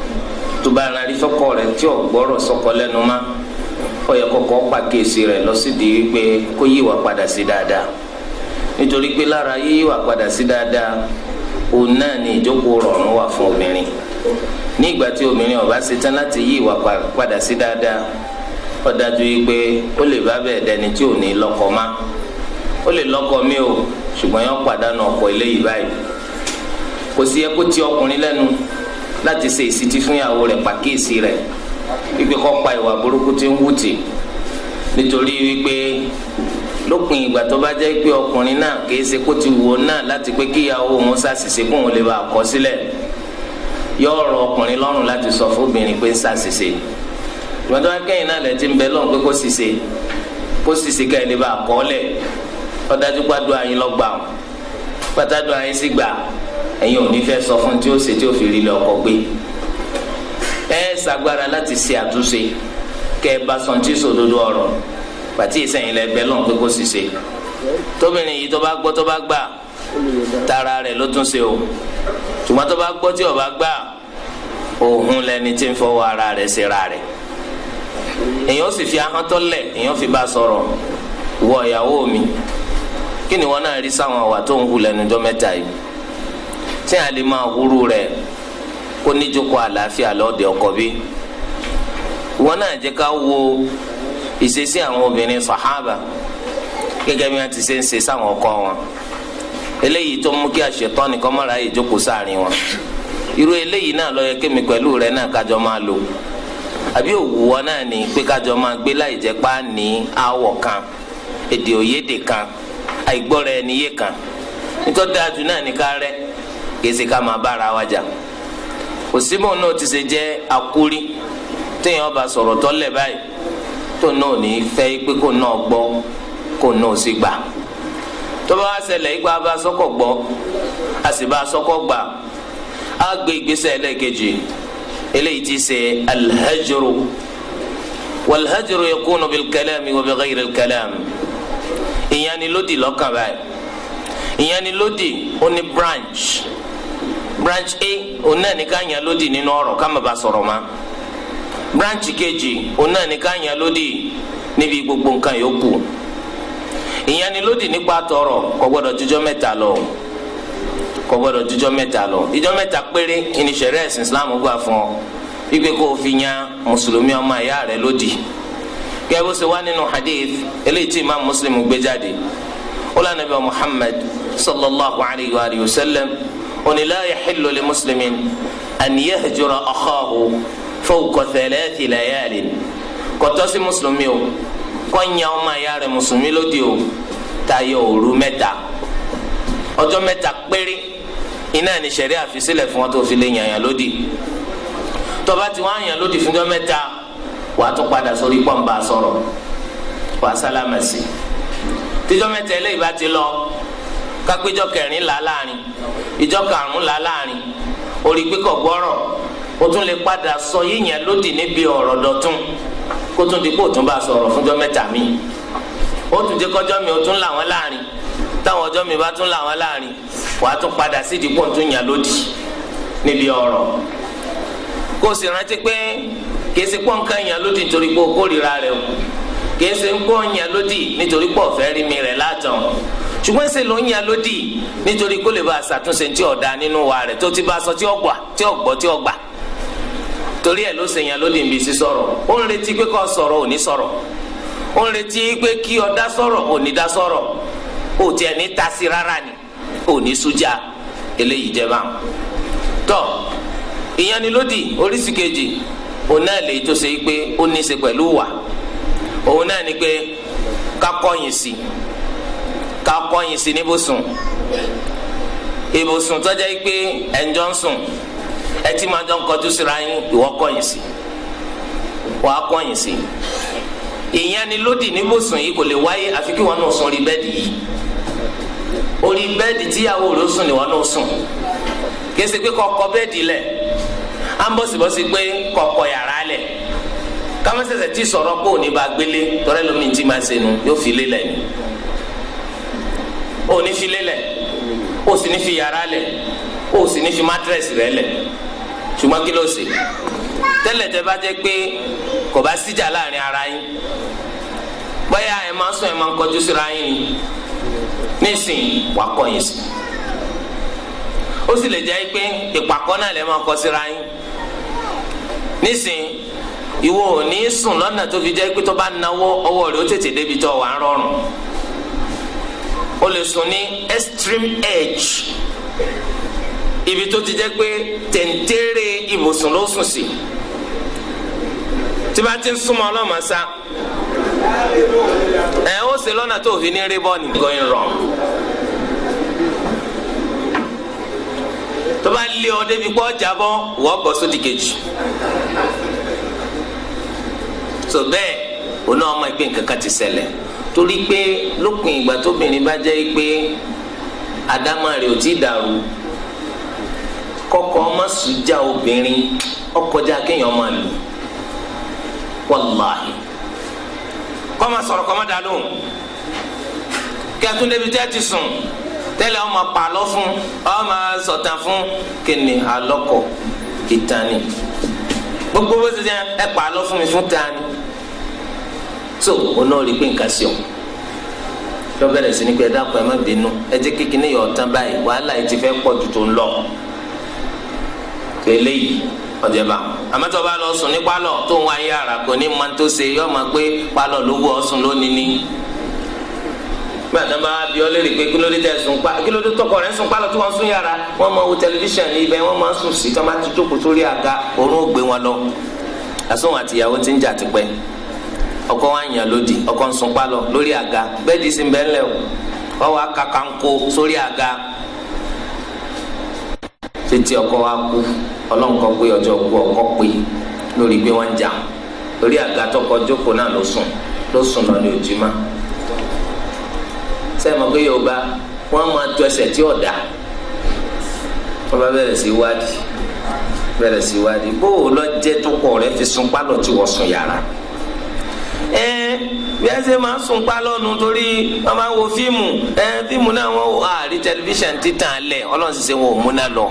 tó bá ara rí fọ́kọ rẹ̀ tí ò gbọ́rọ̀ sọ́kọ lẹ́nu má, ó yẹ kọ́kọ́ pàkíyèsí rẹ̀ lọ sídìí wípé kó yíwà padà sí dáadáa, nítorí pé lára yíwà padà sí dáadáa, òun náà ni ìjókòó rọrùn wà fún obìnrin. Ní ìgbà tí obìnrin ó bá ṣetán láti yí ìwà padà sí dáadáa, ó dájú wípé ó lè bá bẹ́ẹ̀ dẹni tí ò ní lọ́kọ má. Ó lè lọ́kọ mi o, ṣùgbọ́n yóò pàdánù ọkọ eléyìí báyìí. Kò sí yẹ kó ti ọkùnrin lẹ́nu láti ṣe ìsítí fún ìyàwó rẹ̀, pàkíyèsí rẹ̀ wípé kó pa ìwà burúkú tí ń wù tì, nítorí wípé lópin ìgbà tó bá jẹ́ pé ọkùnrin náà kìí ṣe kó ti wò náà láti pé kíyàwó òun ṣàṣìṣe kó òun lè bá a kọ sílẹ̀, yóò rọ ọkùnrin lọ́rùn láti sọ fóbìnrin pé ń ṣàṣìṣe. Ìgbà tó bá kẹ́yìn náà lẹ́ ti ń bẹ lọ́rùn pé kó ṣìṣe, kó ṣìṣe ká ẹ lè bá a kọ́ lẹ̀, ọ̀dájú gbàdúrà yín lọ́gbà ọ̀ pàtàdùn àyín sì gbà, ẹ̀yin ò ní fẹ́ sọ fún tí ó ṣe tí ó fi rí lé ọkọ gbé. Ẹ ṣàgbára láti ṣe àtúnṣe kẹ ẹ bá sọ tí sòdodo ọ̀rọ̀ pàtí ìsẹ̀yìn lẹ bẹ lọ́n pé kó sì ṣe. Tóbìnrin yìí tó bá gbọ́ tó bá gbà, tara rẹ̀ ló tún ṣe o. Ṣùgbọ́n tó bá gbọ́ tí ò bá gbà, òun lẹni tí ń fọwọ́ ara rẹ̀ ṣe ra rẹ̀. Èèyàn ó sì fi ahọ́n tó lẹ̀, èèyàn fi bá sọ̀rọ̀: wọ ìyàwó mi, kí ni wọn náà rí sáwọn àwà tó ń hu lẹ́nu ọjọ́ mẹ́ta yìí tí a lè máa hurú rẹ̀ kó níjókòó àlàáfíà lọ́ọ̀dẹ̀ ọkọ bí? Wọn náà jẹ́ ká wo ìṣesí àwọn obìnrin sàhábà gẹ́gẹ́ bí wọ́n ti ṣe ń ṣe sáwọn ọkọ wọn, eléyìí tó mú kí àṣetọ́ni kọ́ mọ́ra ìjókòó sáàrin wọn. Irú eléyìí náà ló yẹ kémi pẹ̀lú rẹ̀ náà kájọ máa lò, àbí òwúwọ́ náà ní pé kájọ máa gbé láì jẹ́ pá ní àwọ̀ kan, èdè òyédè kan, àìgbọ́ra ẹni yé kan? Nítorí dájú náà ní ká rẹ́, kìí ṣe ká máa bára wa jà. Òsínbó náà ti ṣe jẹ́ akúrí téèyàn bá sọ̀rọ̀ tọ́lẹ̀ báyìí tó náà ní fẹ́ pé kó náà gbọ́, kó náà sì gbà. Tó bá wá ṣẹlẹ̀ ipa bá sọ́kọ̀ gbọ́, a sì bá sọ́kọ̀ gbà, á gbé ìgbésẹ̀ ẹlẹ́ẹ̀kejì, eléyìí ti ṣe alhajru. Walhajru yakunu bilkalami wa bighayri alkalam. Ìyanilódì lọ́kàn báyìí, ìyanilódì ó ní branch. Branch A, òun náà ní ká yan lódì nínú ọ̀rọ̀, ká má bàa sọ̀rọ̀ ma. Branch kejì, òun náà ní ká yan lódì níbi gbogbo nǹkan yòókù. Ìyanilódì nípa tọrọ kò gbọdọ̀ jújọ́ 3 lọ, kò gbọdọ̀ jújọ́ 3 lọ. Ìjọ́ 3 péré ní ṣẹ̀ríà ẹ̀sìn Islam gbà fún ọ wípé kó o fi yan mùsùlùmí ọmọ ìyá rẹ lódì, gẹ́gẹ́ bó ṣe wá nínú hadith eléyìí tí Imam Muslim gbé jáde. Ó lànà bí Muhammad sallallahu alayhi wa sallam oni la yaxillu li muslimin an yahjura akhahu fawqa thalathi layalin. Kò tọ́ sí mùsùlùmí o kó yan ọmọ ìyá rẹ̀ mùsùlùmí lódì o tayọ òru 3. Ọjọ́ 3 péré iná ní ṣẹ̀ríà fi sílẹ̀ fún wọn tó fi lè yàn yàn lódì. Tó bá ti wá yàn lódì fúnjọ́ 3, wàá tún padà sórí pọ́ǹba sọ̀rọ̀, wàá sálámà sí. Tíjọ́ 3 eléyìí bá ti lọ, kápẹ́jọ́ kẹrin là láàrin, ìjọ karùn-ún là láàrin, orí pípọ̀ gbọ́rọ̀, o tún lè padà sọ yíyan lódì níbi ọ̀rọ̀ dọ̀tún, kó tún di kó tún bá sọ̀rọ̀ fúnjọ́ 3 mi. Ó tún jẹ́ kọjọ́ mi ó tún là wọ́n láàrin. Táwọn ọjọ́ mi bá tún là wọ́n láàrin, wàá tún padà sí ìdíkò tún yàn lódì níbi ọ̀rọ̀. Kó o sì rántí pé kìí ṣe pọ́n yàn lódì nítorí pé o kórìíra rẹ̀ o, kìí ṣe pọ́n yàn lódì nítorí pé ọ̀fẹ́ rí mi rẹ̀ látàn, ṣùgbọ́n ṣe ló ń yàn lódì nítorí kó lè bá a ṣàtúnṣe tí ọ̀dà nínú wa rẹ̀ tó ti bá a sọ tí ó gbà, tí ó gbọ́, tí ó gbà. Torí ẹ̀ ló ṣe yàn lódì níbi sísọ̀rọ̀. Ó ń retí pé kó sọ̀rọ̀, ò ní sọ̀rọ̀. Ó ń retí pé kí ọ dá sọ̀rọ̀, ò ní dá sọ̀rọ̀. Ó tiẹ̀ ní tasi rárá ni, ò ní sújà. Eléyìí jẹ́ báwọn. Tọ́ ìyanilódì oríṣi kejì, òun náà lè tó ṣe pé ó ní í ṣe pẹ̀lú wà. Òun náà ni pé ká kọ̀yìn sí, ká kọ̀yìn sí níbùsùn. Ibùsùn tó jẹ́ pé ẹ̀ńjọ́ ń sùn, ẹ ti máa jọ ń kọjú síra yín, ìwọ kọ̀yìn sí, wàá kọ̀yìn sí. Ìyanilódì níbùsùn yìí kò lè wáyé àfi kí wọn náà sùn orí bẹ́ẹ̀dì yìí. Orí bẹ́ẹ̀dì tíyàwó rẹ̀ sùn ni wọn náà sùn. Kìí ṣe pé kọ́kọ́ bẹ́ẹ̀dì lẹ̀, á ń bọ̀sibọ́sí pé kọ́kọ́ yàrá lẹ̀, kámẹ́sẹ̀sẹ̀ tí sọ̀rọ̀ pé òní bá gbélé tọ́rẹ́ lómi tí máa ṣe nu yóò fi lélẹ̀ ni. Òní fi lélẹ̀, ó sì ní fi yàrá lẹ̀, ó sì ní fi mattress rẹ̀ lẹ̀. Ṣùgbọ́n kí ló ṣe tẹ́lẹ̀ tẹ́ bá jẹ́ pé kò bá síjà láàrin ara yín, bóyá ẹ máa ń sùn, ẹ máa ń kọjú síra yín ni, nísìnyí wàá kọ̀yìn sí. Ó sì lè jẹ́ pé ìpàkọ́ náà lè máa kọ síra yín. Nísìnyí ìwọ ò ní sùn lọ́nà tó fi jẹ́ pé tó bá náwó ọwọ́ rẹ̀ ó tètè débi tó wà ń rọrùn. Ó lè sùn ní extreme edge, ibi tó ti jẹ́ pé tẹ̀ǹtẹ̀rẹ̀ ibùsùn ló sùn sí. Tí bá ti ń súnmọ́ ọlọ́mọ sá ẹ, ó ṣe lọ́nà tó fi ní rí bọ́ọ̀nì going wrong. Tó bá lé ọ débi kó jábọ́, wọ́n bọ̀ sódì kejì. So bẹ́ẹ̀ oná ọmọ ìpín kankan ti ṣẹlẹ̀, torí pé lópin ìgbà tóbìnrin bá jẹ́ pé àdámà rẹ̀ ò tí ì dàrú, kọ́kọ́ ọmọ sùjà obìnrin ọkọjá kéèyàn máa lù. Wàláhì, kọ́ máa sọ̀rọ̀, kọ́ máa dà lóhùn. Kí a tún débi tẹ́ ti sùn tẹ́lẹ̀, ọmọ pàlọ́ fún ọmọ sọ̀tàn fún kíni alọ́kọ̀ ìtàn ni gbogbo bó ti jẹ́. Ẹ pàlọ́ fún mi fún tani? So oná rí pé nǹkan sí ọ, yọ bẹ̀rẹ̀ sí ní pé ẹ dákun, ẹ má bínú, ẹ jẹ́ kékeré yọ ọ̀tán báyìí, wàhálà yìí ti fẹ́ pọ̀ ju tó ń lọ. Eléyìí ọ̀jẹ̀bà. Àmọ́tọ́ bá lọ sùn ní pálọ̀ tó ń wá yàrá, kò ní máa tó ṣe, yọ máa pé pálọ̀ ló wọ̀ ọ́ sùn lónìí ní. Bí àtàn bá bí ọ léèrè pé kí ló dé tẹ sùn pa, kí ló dé tọkọ rẹ sùn pálọ̀ tí wọ́n sùn yàrá, wọ́n máa wo tẹlifíṣàn ní ibẹ̀ wọ́n máa sùn sí. Tí wọ́n bá ti jókòó sórí àga, oorun ó gbé wọn lọ. Àsóhun àtìyàwó ti ń jà tipẹ́, ọkọ wa yàn lódì, ọkọ ń sùn pálọ̀ lórí àga, bẹ́ẹ̀dì sì ń bẹ́ẹ̀ lẹ̀ o, wọ́n wá kàkàǹkó sórí àga títí ọkọ wa kú. Ọlọ́nkọ pé ọjọ́ kú ọkọ pé lórí pé wọ́n ń jà lórí àga tọkọ jókòó náà ló sùn, ló sùn lọ ní ojúmọ́. Sẹ́yìn mọ̀ pé Yorùbá wọ́n máa tó ẹsẹ̀ tí ọ̀dà, wọ́n bá bẹ̀rẹ̀ sí wádìí, bẹ̀rẹ̀ sí wádìí bó o lọ jẹ́ tọkọ rẹ fi sùn pálọ̀ tí wọ́n sùn yàrá. Ẹ bí ẹ ṣe máa ń sùn pálọ̀ nù, torí wọ́n máa ń wo fíìmù. Ẹ fíìmù náà wọ́n wò àrí tẹlifíṣàn títàn lẹ̀, Ọlọ́run sì ṣe wọn ò múná lọ.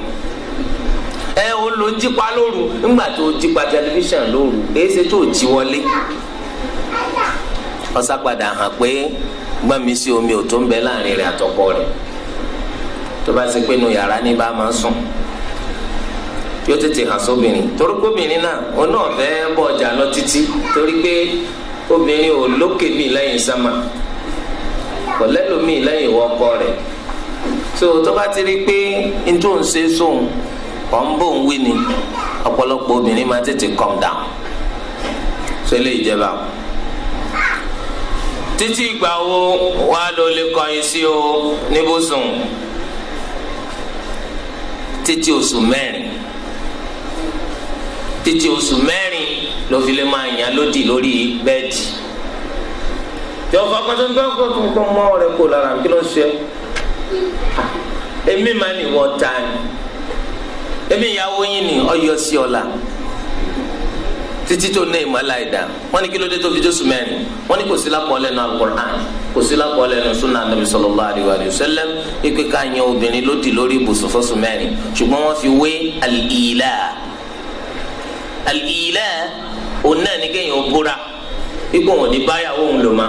Ẹ ò lò ń jípa lóru, ńgbà tó jípa tẹlifíṣàn lóru, èyí ṣe tó jí wọlé. Ọ̀sá padà hàn pé gbọ́n mi sí omi ò tó ń bẹ láàrin rẹ̀ àtọkọ rẹ̀. Tó bá ṣe pé nu yàrá ní bá máa ń sùn, yóò tètè hàn sóbìnrin, torí pé obìnrin náà, òun náà fẹ́ bọ̀ ọjà lọ títí, torí pé obìnrin ò lókè míì lẹ́yìn sámà, kò lẹ́lòmíì lẹ́yìn ìwọ ọkọ rẹ̀. So tó bá ti rí i pé n tó ń ṣe sóhun ọ̀ ń bò ń wí ni, ọ̀pọ̀lọpọ̀ obìnrin máa tètè calm down. So eléyìí jẹba. Títí ìgbà wo wàá lọ lè kọ̀yìn sí o níbùsùn? Títí oṣù 4, títí oṣù 4 ló fi lè máa yàn lódì lórí bẹ́ẹ̀dì. Tí wọ́n fọkàn tó ń gbọ́ kó mọ́ ọ̀rẹ́ kó lára, kí ló ń ṣe? Èmi máa ní wọ́n ta ni, èmi ìyàwó yín ni ọyọ sí ọ̀la títí tó ní ìmọ̀lá ìdá. Wọ́n ní kí ló dé tó fi jósù 4? Wọ́n ní kò sí lápọ̀ọ́lẹ̀ nù Al-Qur'an, kò sí lápọ̀ọ́lẹ̀ nù sunnah Nabi sallallahu alaihi wa sallam ikú ká yan obìnrin lódì lórí ibùsùn fọ́sù 4. Ṣùgbọ́n wọ́n fi wé al-ila. Al-ila òun náà ní kéèyàn ó búra ikú òun ní báyàwó òun lò má.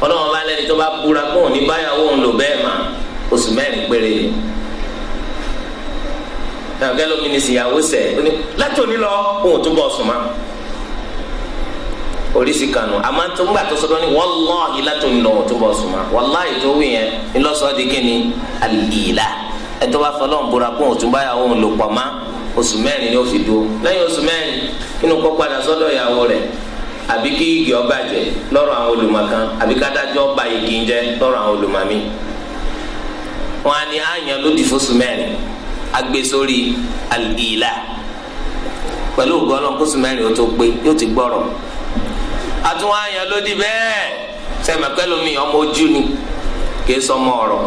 Ọlọ́wọ́n bá lẹ́ni tó bá búra kó òun ní báyàwó òun lò bẹ́ẹ̀ mà, oṣù 4 péré ni. Nàgẹ́ lómi ní ìyàwó sẹ̀ láti òní lọ, òun tún bọ̀ sùn ma. Oríṣi kanu àmọ́ tó ń gbà tó sọ́dọ̀ ní wàláhì, láti òní lọ, òun tún bọ̀ sùn ma. Wàláhì tó wí yẹn ńlọ́sọ̀ di kíni? Al-ila. Ẹ̀tọ́ bá fọlọ́n búra kó òun tún báyàwó òun lò pọ̀ má, oṣù 4 ni ó fi dúró. Lẹ́yìn oṣù 4, inú kó padà sọ́dọ̀ ìyàwó rẹ̀, àbí kí igi ó bàjẹ́ lọ́rọ̀ àwọn olùmọ̀kan, àbí kádájọ́ ba igi ń jẹ́ lọ́rọ̀ àwọn olùmọ̀mí. Wọn á ní àyàn lódì fóṣù 4, agbésórí al-ila. Pẹ̀lú ògo Ọlọ́run, kóṣù 4 ó tó pé, yóò ti gbọ́rọ̀. Àtúwọ̀n àyàn lódì bẹ́ẹ̀ sẹ́mi pẹ́lú mi, ọmọ ojú ni, kì í sọmọ ọ̀rọ̀.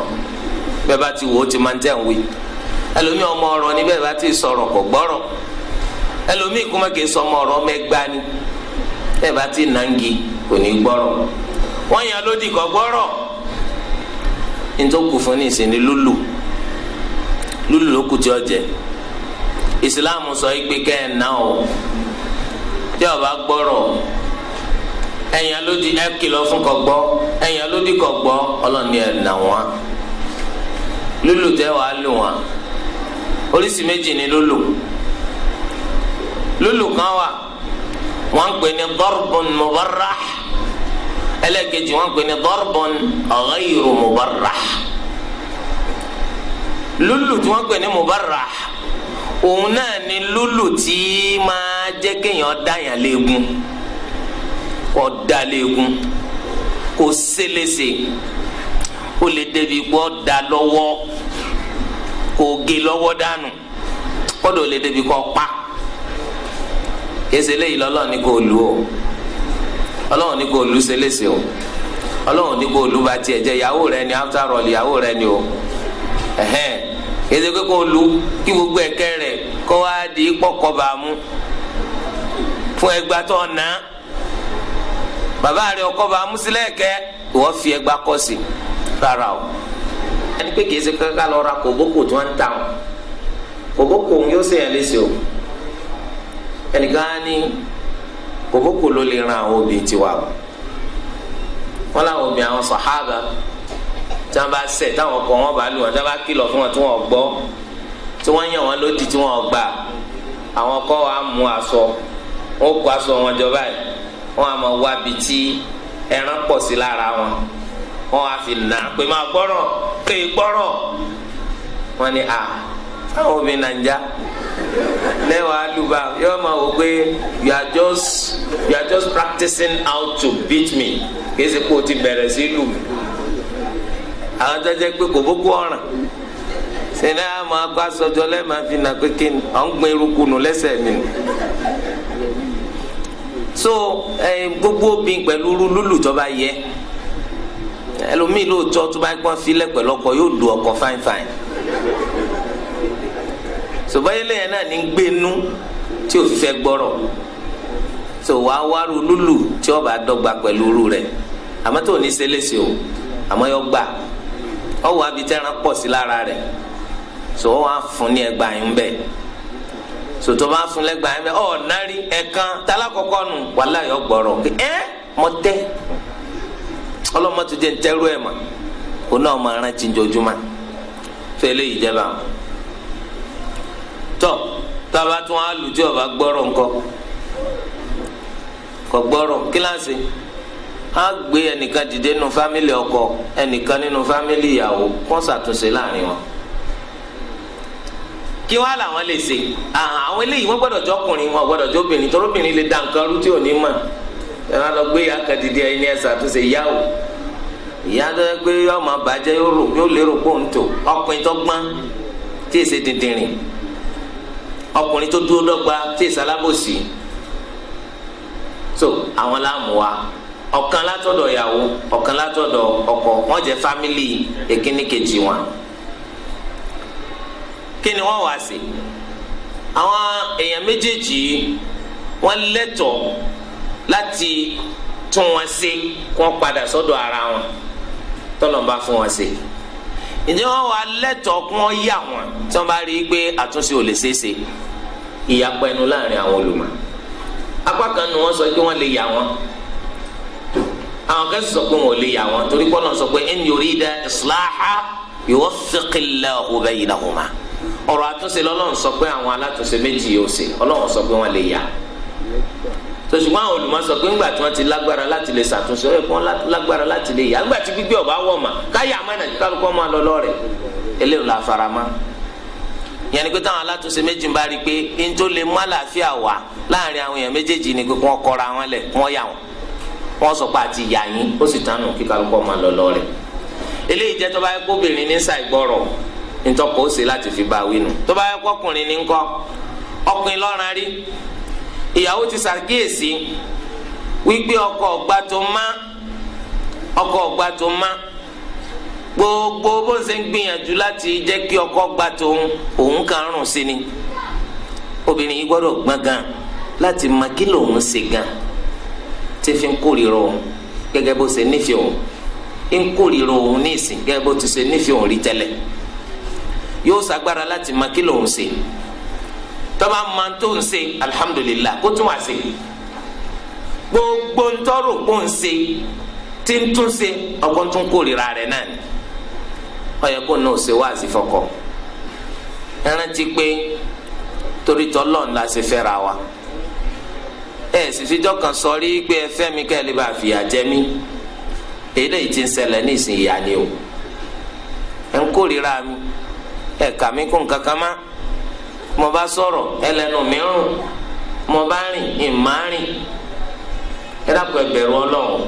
Bẹ́ẹ̀ bá ti wò ó ti máa ń tẹ̀ ń wí. Ẹlòmíì ọmọ ọ̀rọ̀ ni, bẹ́ẹ̀ bá ti sọ̀rọ̀ kò gbọ́rọ̀. Ẹlòmíì kúmọ̀ kì í sọmọ ọ̀rọ̀, ọmọ ẹgbàá ni, bẹ́ẹ̀ bá ti nàngi kò ní gbọ́rọ̀. Wọ́n yàn lódì kò gbọ́rọ̀. Nítorí kù fún ní ìsìn ní lúlù, lúlù ló kù tí ó jẹ. Ìsìláàmù sọ pé kẹ́ ẹ̀ ná o, tí ó bá gbọ́rọ̀, ẹ̀yàn lódì, ẹ̀ kìlọ̀ fún kò gbọ́, ẹ̀yàn lódì kò gbọ́, Ọlọ́run ní ẹ̀ nà wọ́n. Lúlù tẹ́ wàá lù wọ́n, oríṣi méjì ni lúlù. Lúlù kan wà, wọ́n ń pè ní darbun mubarrah. Ẹlẹ́ẹ̀kejì wọ́n pè ní darbun ghayru mubarrah. Lúlù tí wọ́n pè ní mubarrah, òun náà ni lúlù tí máa jẹ́ kéèyàn dáyàn léegun, kó dá léegun, kó sélese, ó lè débi kó da lọ́wọ́, kó gé lọ́wọ́ dànù, kódò lè débi kó pa. Kése léyìí lọ́lọ́run ní kó lù ó, Ọlọ́run ní kó lù sélese o, Ọlọ́run ní kó lù bá tiẹ̀ jẹ́. Ìyàwó rẹ ni, after all, ìyàwó rẹ ni o. Ẹhẹn, kése pé kó lù kí gbogbo ẹ̀kẹ́ rẹ̀ kó wá di pọkọ bá mú fún ẹgbà tó ná bàbá rẹ ọkọ bá mú sílẹ̀ kẹ́ ìwọ fi ẹgbà kọ́ sí rárá o. Ẹni pé kìí ṣe kankan lọ ra kòbókò tí wọ́n ń ta o, kòbókò ń yóò ṣèyàn léṣe o. Ẹnìkan á ní kòbókò ló lè ran àwọn obìnrin tiwa o. Wọn làwọn obìnrin àwọn sàhábà tí wọ́n bá ṣẹ̀, táwọn ọkọ wọn bá lù wọn, tí wọ́n bá kìlọ̀ fún wọn tí wọ́n gbọ́, tí wọ́n yàn wọn lódì tí wọ́n gbà, àwọn ọkọ wa mú aṣọ wọn, kó aṣọ wọn jọ báyìí, wọn á máa wá bi tí ẹran pọ̀ sí lára wọn, wọn á fi nà pé máa gbọ́rọ̀ pé gbọ́rọ̀. Wọn ni a táwọn obìnrin Nàìjà lẹ́wàá lùbà yóò máa wò pé you are just practicing how to beat me, kìí ṣe kó o ti bẹ̀rẹ̀ sí lù mí. Àwọn tó jẹ́ pé kò bókú ọ̀ràn sẹ́ni á máa kó aṣọjọ lẹ́ẹ̀ fi nà pé kí ni ọ̀ ń gbin eruku nù lẹ́sẹ̀ mi nù. So gbogbo obìnrin pẹ̀lú lúlù tó bá yẹ, ẹlòmíì lóòótọ́ tó bá gbọ́n filẹ̀ pẹ̀lú ọkọ, yóò lu ọkọ fine fine. Ṣùgbọ́n ilé yẹn náà ní gbénú tí ò fi fẹ́ gbọ́rọ̀. So wàá wárú lúlù tí ó bá dọ́gba pẹ̀lú irú rẹ̀, àmọ́ tó ní ṣe léṣe o, àmọ́ yọ gbà ọwọ́ abitẹ́ran pọ̀ sí lára rẹ̀. So wọ́n á fún ní ẹgbàá yín bẹ́ẹ̀. So tó bá fún lẹ́gbàá yín bẹ́ẹ̀, ọ̀ nárí ẹ̀kan tálákọ̀ọ́kọ́ nù, wàhálà yọ gbọ́rọ̀ ẹ́ mọ tẹ́ ọlọ́mọ tó jẹ́ ntẹ́rú ẹ̀ mọ̀ kó náà máa rántí njojúmọ́. Tó eléyìí jẹ́ báwọn. Tọ́ tába tún á lù tí ọba gbọ́rọ̀ ńkọ́? Kò gbọ́rọ̀, kíláàsì á gbé ẹnìkan dìde nínú family ọkọ, ẹnìkan nínú family ìyàwó, kó ṣàtúnṣe láàrin wọn. Kí wàá làwọn lè ṣe? Àwọn eléyìí, wọ́n gbọ́dọ̀ jọkùnrin, wọn gbọ́dọ̀ jọbìnrin, torobìnrin lè da nǹkan rú tí ò ní mọ̀. Ẹ má lọ gbé ìyá kan dìde, ẹyin ní ẹ ṣàtúnṣe. Ìyá o, ìyá tó yẹ pé ọmọ bàjẹ́, yóò lérò pé òun tó ọkùnrin tó gbọ́n tí èsè dìndìnrìn, ọkùnrin tó dúró dọ́gba tí èsè alábòsí. So àwọn láàmú wa, ọ̀kan látọ̀dọ̀ ìyàwó, ọ̀kan látọ̀dọ̀ ọkọ, wọ́n jẹ́ family èkíní kejì wọn. Kí ni wọ́n wá sí? Àwọn èèyàn méjèèjì, wọ́n lẹ́tọ̀ọ́ láti tún wọn ṣe kí wọ́n padà sọ́dọ̀ ara wọn tọ́lọ́mbà fún wọn ṣe. Ǹjẹ́ wọ́n wá lẹ́tọ̀ọ́ kí wọ́n yà wọ́n tí wọ́n bá rí i pé àtúnṣe ò lè ṣeé ṣe? Ìyapa ẹnu láàrin àwọn olùmọ̀. Apá kan nu wọn sọ pé wọ́n lè yà wọ́n, àwọn kan sọ pé wọn ò lè yà wọ́n, torí pé Ọlọ́run sọ pé in yurida islaha yuwaffiqillahu baynahuma. Ọ̀rọ̀ àtúnṣe lọ́lọ́run sọ pé àwọn alátúnṣe méjì yóò ṣe. Ọlọ́run sọ pé wọ́n lè yà. Ṣùgbọ́n àwọn olùmọ̀ sọ pé ńgbà tí wọ́n ti lágbára láti lè ṣàtúnṣe, ó yẹ kí wọ́n lágbára láti lè yà. Ńgbà tí gbígbé ọba wọ̀ mà káyà mọ́nà kí kálukọ́ máa lọ lọ́rẹ̀, eléyìí la fara mọ́. Yẹn ni pé táwọn alátúnṣe méjì ń bá rí i pé n tó lè mú àlàáfíà wá láàrin àwọn èèyàn méjèèjì ni pé kí wọ́n kọ́ra wọn lẹ̀, kí wọ́n yà wọ́n, wọ́n sọ pé àti yà yín, ó sì tánu kí kálukọ́ máa lọ lọ́rẹ̀. Eléyìí jẹ́ tó bá yẹ kó obìnrin ní ṣàìgbọ́rọ̀, ntọ́kọ̀ ó ṣe láti fi bá wí nù. Tó bá yẹ kó ọkùnrin ní ńkọ́? Ọkùnrin lọ́ran rí, ìyàwó ti ṣàkíyèsí wípé ọkọ ọgbà tó má, ọkọ ọgbà tó má. Gbogbo bó ń ṣe ń gbìyànjú láti jẹ́ kí ọkọ gbà tó ń òun kàn rùn sí ni. Obìnrin yìí gbọ́dọ̀ gbọ́n gan láti mọ kí lòun ṣe gan tí fi ń kórìíra òun gẹ́gẹ́ bó ṣe nífẹ̀ẹ́ òun, ń kórìíra òun ní ìsìn gẹ́gẹ́ bó ti ṣe nífẹ̀ẹ́ òun rí tẹ́lẹ̀. Yóò ṣagbára láti mọ kí lòun ṣe. Tọ́ba máa tó ń ṣe, alihamudulilayi, kó tún wá ṣe. Gbogbo ntọ́rò kó ń ṣe tí ń tún ṣe, ọkọ tún kórìíra rẹ̀ náà ni. Ó yẹ kó náà ṣe wáàsí fọ́kọ. Ẹ rántí pé torí tọ́lọ́n la ṣe fẹ́ra wa. Ẹ sì fijọ́ kan sọ rí pé ẹ fẹ́ mi kẹ́ ẹ lè bá fìyà jẹ mí. Eléyìí ti ń ṣẹlẹ̀ ní ìsìn ìyá ni o. Ẹ̀ ń kórìíra mi, ẹ̀ kà mí kún kankan má. Mo bá sọ̀rọ̀ ẹlẹ́nu mi rùn, mo bá rìn ìmá rìn. Ẹ dákun, ẹ bẹ̀rù Ọlọ́run.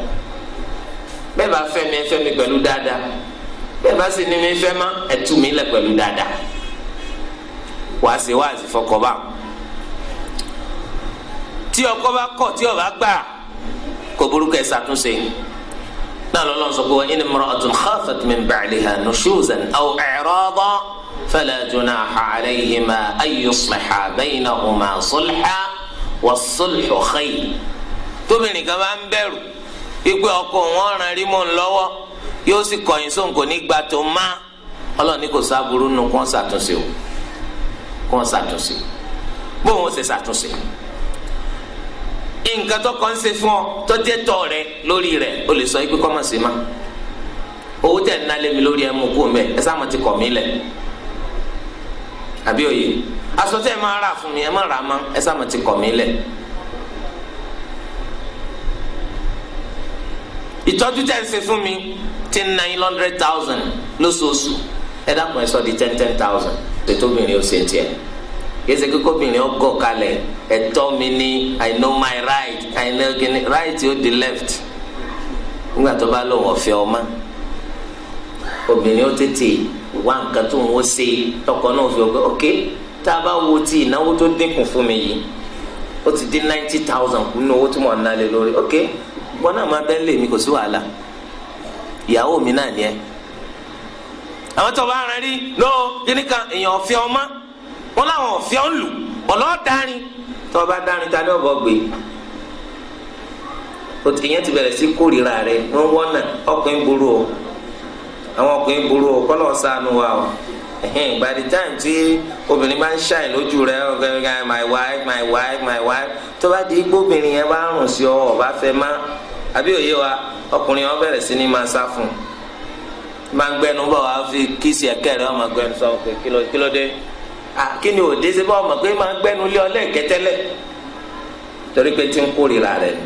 Bẹ́ẹ̀ bá fẹ́ mi, ẹ fẹ́ mi pẹ̀lú dáadáa. Bẹ́ẹ̀ bá sì ní mi fẹ́ má, ẹ tú mi lẹ̀ pẹ̀lú dáadáa. Wàá ṣe wáàsí fọkọ bá. Tí ọkọ bá kọ̀, tí ó bá gbà, kò burúkú, ẹ ṣàtúnṣe náà. Lọ́lọ́run sọ pé wa in imra'atun khafat min ba'liha nushuzan aw i'radan fala junaha alayhima an yusliha baynahuma sulha was-sulhu khayr. Tóbìnrin kan bá ń bẹ̀rù wípé ọkọ wọn ràn rí mọ́ ń lọ́wọ́, yóò sì kọ̀yìn sóhun, kò ní gbà tó má, Ọlọ́run ní kò sábúrú nù kó ṣàtúnṣe o, kó ṣàtúnṣe. Bóun ó ṣe ṣàtúnṣe? Nǹkan tó kàn ń ṣe fún ọ tó jẹ́ tọ́ rẹ lórí rẹ, o lè sọ pé kọ́ mọ̀ sí ma. Owó tẹ̀ ń ná lé mi lórí, ẹ mú kú mbẹ, ẹ sáà mo ti kọ̀ mí lẹ̀. Àbí òye? Aṣọ tẹ́ ẹ máa rà fún mi, ẹ má rà á mọ́, ẹ sáà mo ti kọ̀ mí lẹ̀. Ìtọ́jú tẹ́ ń ṣe fún mi ti ń 900,000 lóṣooṣù, ẹ dákun, ẹ sọ di 10,000. Ètò obìnrin ó ṣe tiẹ̀, yẹsẹ kíkọ́ obìnrin ó gọ̀ kalẹ̀. Ẹ̀tọ́ mi ní, I know my right, I know kini right. Ó di left nígbà tó bá lóun ọ̀fẹ́ ọmọ. Obìnrin ó tètè wá nǹkan tó ń wó ṣe, tọkọ náà fi ọgbẹ́. Ok, tá a bá wo ti ìnáwó tó dínkù fún mi yìí, ó ti dín 90,000 kù nínú owó tí mo ná lé lórí. Ok, wọn náà máa bẹ́ẹ̀ lé mi, kò sí wàhálà, ìyàwó mi náà ni ẹ. Àwọn tó bá rán rí lọ kíní kan, èèyàn ọ̀fẹ́ ọmọ wọn làwọn ọ̀fẹ́ ń lù ọlọ́ọ̀dárin. Tó bá dárin, ta ni ọ̀bọ gbé? Ìyẹn ti bẹ̀rẹ̀ sí kórìíra rẹ̀. Wọ́n wọ́n náà, ọkùnrin burú o, àwọn ọkùnrin burú o, kọ́lọ́ ṣàánú wa o. By the time tí obìnrin bá ń ṣàìn lójú rẹ̀, my wife, my wife, my wife, tó bá di igbó, obìnrin yẹn bá rùn sí ọ, ọba fẹ́ má. Àbí òye wa? Ọkùnrin wọn bẹ̀rẹ̀ sí ní máa sá fún un, máa ń gbẹnu bọ̀ wá fi kíìsì ẹ̀kẹ́ rẹ̀, ọmọ gbẹnu sọ pé kí ló dé? Kí ni òde ṣe bá ọmọ pé máa gbẹnu lé ọ lẹ́ẹ̀kẹ́tẹ́lẹ̀, torí pé tí ń kórìíra rẹ̀ ni.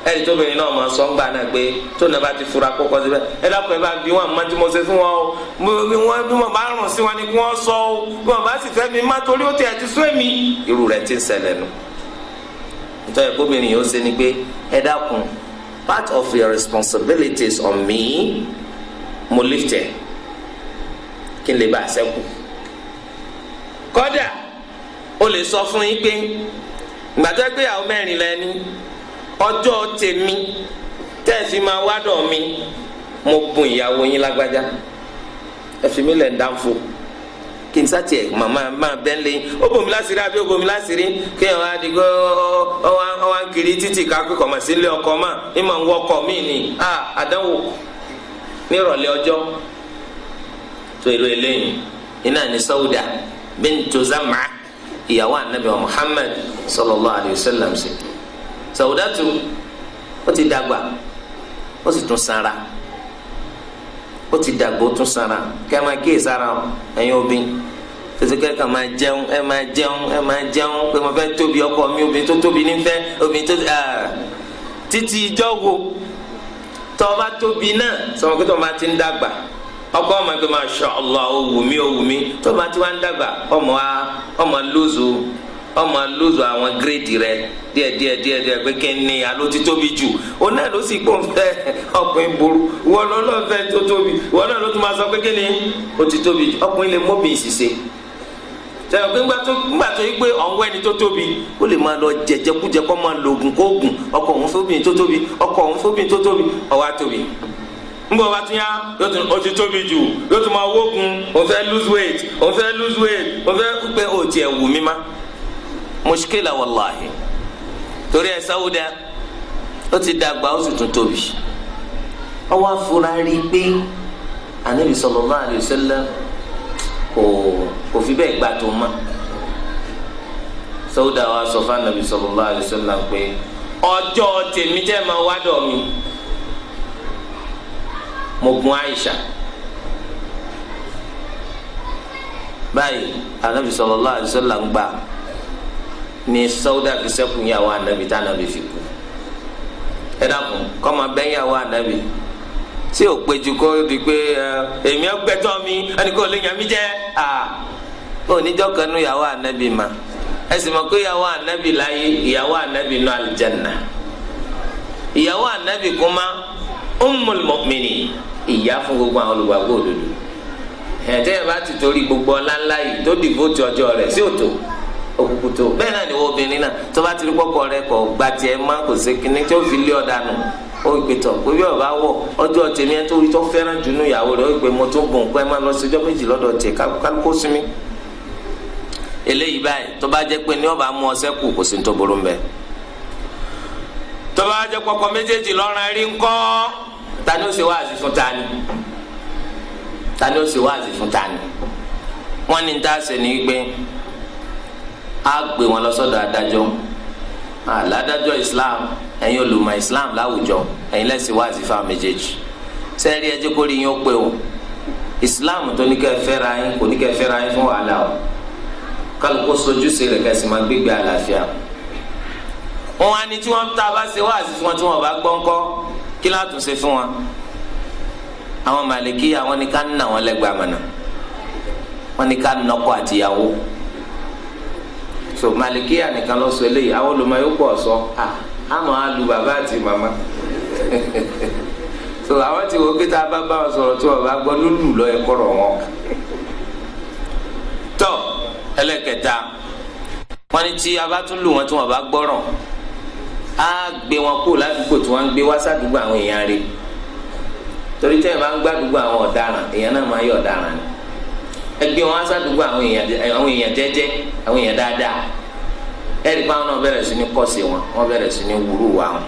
Ẹni tóbìnrin náà máa sọ ń gbà náà pé tó náà bá ti fura kókó síbẹ̀, ẹ dákun, ẹ bá bí wọn máa tí mo ṣe fún wọn o, bí wọn bí wọn bá rùn sí wọn ni kí wọn sọ o, bí wọn bá sì fẹ́ mi má, torí ó ti ẹ̀ ti sún èmi. Irú rẹ̀ ti ń ṣẹlẹ̀ nù. Nítorí kóbìnrin yìí ó ṣe ni pé, ẹ dákun, part of your responsibilities on me, mo lift ẹ kí n lè bá a ṣẹ́kù. Kódà o lè sọ fún yín pé gbàtọ́ pé àwọn mẹ́rin lẹ́ni, ọjọ́ tèmi tẹ́ ẹ fi máa wádọ̀ mi, mo bùn ìyàwó yín lágbájá, ẹ fi mí lẹ̀ ń dánfò kí n sátì ẹ̀ màmá máa bẹ́ ń lé. Ó bòmí láṣìírí àbí ó bòmí láṣìírí? Kí ẹ̀ wá di gbọ́ ọ wá ń kiri títì ká pé kọ̀mọ̀ sí ilé ọkọ mà ní mà ń wọkọ̀ mí ni àdánwò nírọ̀lẹ́ ọjọ́ tó èrò eléyìí. Iná ní Sauda bintu Zam'a, ìyàwó anabi wa Muhammad sallallahu alayhi wa sallam sí. Saudatu ó ti dàgbà, ó sì tún sanra. Ó ti dàgbà, ó tún sanra. Kẹ́ ẹ máa kíyè sára o, ẹ̀yin obìnrin tètè kẹ́ ẹ máa jẹun, ẹ máa jẹun, ẹ máa jẹun pé mo fẹ́ tóbi. Ọkọ mi, obìnrin tó tóbi nífẹ̀ẹ́, obìnrin tó títí ìjọ wo tọ́ ọ bá tóbi náà, sọmọ pé tọ́ ọ bá ti ń dàgbà, ọkọ ọmọ ẹgbẹ́, masha Allah, ó wù mí, ó wù mí. Tó bá ti wá ń dàgbà, ọmọ wa ọmọ lóòzù àwọn gírèdì rẹ díẹ̀ díẹ̀ díẹ̀ díẹ̀, pé kí ni alo ti tóbi jù. Ó náà ló sì gbọ́n fẹ́. Ọkùnrin burú. Wọn lọ lọ fẹ́ tó tóbi, wọn náà ló tún máa sọ pé kí ni ó ti tóbi jù. Ọkùnrin lè mọ́bì ìṣiṣẹ́ sẹ́yìn pé ńgbà tó yí pé ọ̀hún ẹni tó tóbi, ó lè máa lọ jẹjẹkújẹ, kó máa lo oògùn kóògùn. Ọkọ òun fóbìnrin tó tóbi, ọkọ òun fóbìnrin tó tóbi, ó wá tóbi. Nbọ bá tún yá, yóò tún ó ti tóbi jù, yóò tún máa wógun, òun fẹ́ lose weight, òun fẹ́ lose weight, òun fẹ́ pé ó tiẹ̀ wù mí má. Mushkila wàláhi. Torí ẹ, Sáwúdà ó ti dàgbà, ó sì tún tóbi. Ó wá fura rí i pé Ànábì sallallahu alaihi wasallam kò fi bẹ́ẹ̀ gbà tó mọ́. Sáwúdà wa sọ fún Ànábì sallallahu alaihi wasallam pé ọjọ́ tèmi tẹ́ máa wá dọ̀ mi, mo gun Aisha. Báyìí Anabi sallallahu alaihi wasallam ń gbà ní Sauda fi sẹ́kù yàwó Anabi tá Anabi fi kú. Ẹ dákun, kọ́ máa bẹ́ yàwó Anabi Sí ò péjú kó di pé èmi ọgbẹ́tọ́ mi, ẹnì kò lè yàn mí jẹ́. À oníjọ́ kan nú ìyàwó ànábì ma. Ẹ sì mọ̀ pé ìyàwó ànábì láyé, ìyàwó ànábì nú àlùjánnà, ìyàwó ànábì kúmá ummul mu'minin, ìyá fún gbogbo àwọn olùgbàgbọ́ òdodo. Ẹ̀ẹ́dẹ́yìn bá ti torí gbogbo ọlá ńlá yìí tó devote ọjọ́ rẹ̀ sí òtò òkùnkùn tó bẹ́ẹ̀ náà ni wọ́n obìnrin náà tó bá ti rí pọ́kọ rẹ̀ kọ̀ gba tiẹ̀ má kò sí kíní tí ó fi lé ọ̀dà nù, ó ìpè tọ̀ pé bí ọba wọ̀ ọjọ́ tèmi ẹ̀ tó rí tó fẹ́ràn jù nù ìyàwó rẹ̀, ó ìpè mo tó bùn pé má lọ sí ọjọ́ 2 lọ́dọ̀ tiẹ̀ kálukó sinmi. Eléyìí báyìí, tó bá jẹ́ pé ní ọba mú ọsẹ kù, kò sí ní tó burú mbẹ. Tó bá jẹ́ pọ́kọ méjèèjì lọ́rùn rí ńkọ́, tani ó ṣe wáàzì fún tani? Tani ó ṣe wáàzì fún tani? Wọ́n ní tá a ṣe ní gbé á gbé wọn lọ sọ́dọ̀ adájọ́ aládájọ́ Islam. Ẹ̀yin olùmọ̀ Islam láwùjọ, ẹ̀yin lẹ́sìn wáàzì fáwọn méjèèjì. Sẹ́ẹ̀rí, ẹ jẹ́ kó rí yín ó pé o. Islam tó ní kẹ́ ẹ fẹ́ra yín kò ní kẹ́ ẹ fẹ́ra yín fún wàhálà o. Kálukú sojúṣe rẹ̀, kẹ́sì máa gbégbé àlàáfíà. Wọn wá ní tí wọn tá a bá ṣe wáàzì fún wọn, tí wọn bá gbọ́ ńkọ́, kí látún ṣe fún wọn? Àwọn Màlìkí, àwọn ní ká nà wọn lẹ́gbàá mọ̀nà, wọn ní ká nọkọ àtìyàwó. So Màlìkí ànìkan lọ sọ eléyìí. Àwọn olùmọ̀ yóò pọ̀ sọ à àmọ́ àlù bàbá àti màmá. So àwọn tí wọ́n gbé tá a bá bá wọn sọ̀rọ̀, tí wọ́n bá gbọ́, lúlù lọ ẹ kọ̀rọ̀ wọn. Tọ́ ẹlẹ́kẹta, wọ́n ní tí a bá tún lù wọ́n, tí wọ́n bá gbọ́rọ̀, á gbé wọn kú ládùúgbò tí wọ́n ń gbé wá sádùúgbò àwọn èèyàn rẹ̀, torí tẹ́yìn bá ń gbàdúgbò àwọn ọ̀daràn, èèyàn náà máa yọ ọ̀daràn ni. Ẹ gbé wọn wá sádùúgbò àwọn èèyàn jẹ́jẹ́, àwọn èèyàn dáadáa. Ẹ̀rí pa àwọn náà bẹ̀rẹ̀ sí ní kọ́sì wọn, wọ́n bẹ̀rẹ̀ sí ní wúrú wa wọn.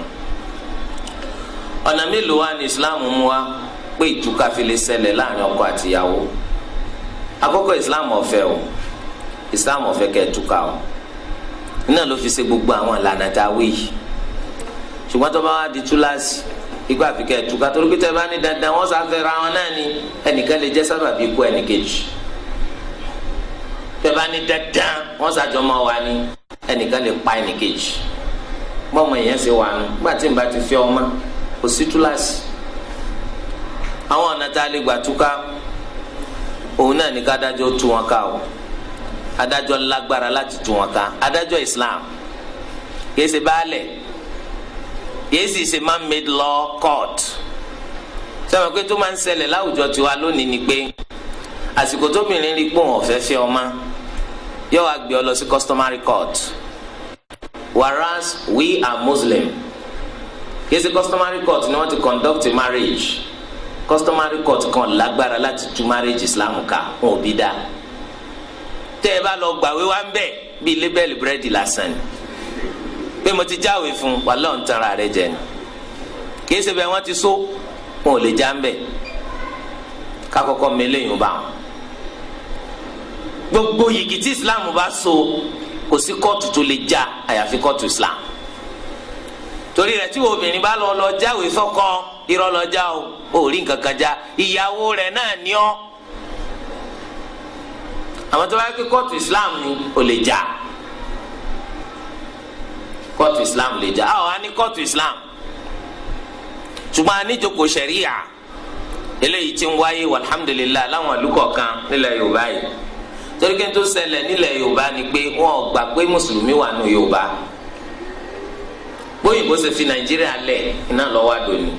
Ọ̀nà mélòó wa ní Islam mú wa pé ìtúká fi lè ṣẹlẹ̀ láàrin ọkọ àtìyàwó? Àkọ́kọ́, Islam ò fẹ́ o. Islam ò fẹ́ kẹ́ ẹ túká o. Iná ló fi ṣe gbogbo àwọn ìlànà tá a wí yìí. Ṣùgbọ́n tó bá wá di túláàsì ikú àfi kẹ́ ẹ túká, torí pé tẹ́ bá ní dandan wọ́n sáfẹ́ ra wọn náà ni, ẹnìkan lè jẹ́ sábàbí ikú ẹnìkejì. Tẹ́ bá ní dandan wọ́n sàjọ máa wà ní, ẹnìkan lè pa ẹnìkejì. Bọ́mọ èèyàn ṣe wà nù nígbà tí n bá ti fẹ́ ọmọ, kò sí túláàsì. Àwọn ọ̀nà tá a lè gbà túká, òun náà ní ká adájọ́ tú wọn ká o. Adájọ́ lágbára láti tú wọn ká. Adájọ́ Islam, kìí ṣe baálẹ̀, kìí sì ṣe man-made law court. Sọ pé tó máa ń ṣẹlẹ̀ láwùjọ tiwa lónìí ni pé àsìkò tóbìnrin rí pé òun ọ̀fẹ́ fẹ́ ọmọ, yóò wá gbé ọ lọ sí customary court, whereas we are Muslim. Kìí ṣe customary court ni wọ́n ti conduct a marriage. Customary court kan lágbára láti tú marriage Islam ká, wọn ò bí dáa. Tẹ́ ẹ bá lọ gbàwé wá ń bẹ̀, bíi label búrẹ́dì lásán ni pé mo ti jáwèé fún wàhálà, ń tanra rẹ jẹ ni. Kìí ṣe bẹ́ẹ̀ wọ́n ti so, wọn ò lè já ń bẹ̀. Kakọ́kọ́ mẹlẹ́yìn bá wọn. Gbogbo yìgì tí Islam bá so, kò sí kóòtù tó lè já àyàfi kóòtù Islam. Torí rẹ̀, tí obìnrin bá lọ lọ jáwèé fọ́kọ, irọ́ lọ já o, ò rí nǹkan kan já, ìyàwó rẹ̀ náà ní ọ́. Àwọn tó bá yẹ kí kóòtù Islam ni ò lè já, kóòtù Islam lè já. Àwọn á ní kóòtù Islam, ṣùgbọ́n a níjókòó ṣẹ̀ríyà eléyìí tí ń wáyé, alhamdulillahi, láwọn ìlú kọ̀ọ̀kan nílẹ̀ Yorùbá yìí. Torí kí n tó ṣẹlẹ̀ nílẹ̀ Yorùbá ni pé wọn ò gbà pé mùsùlùmí wà nù Yorùbá. Bóyìnbó ṣe fi Nàìjíríà lẹ̀ iná lọ́wọ́ àdóni.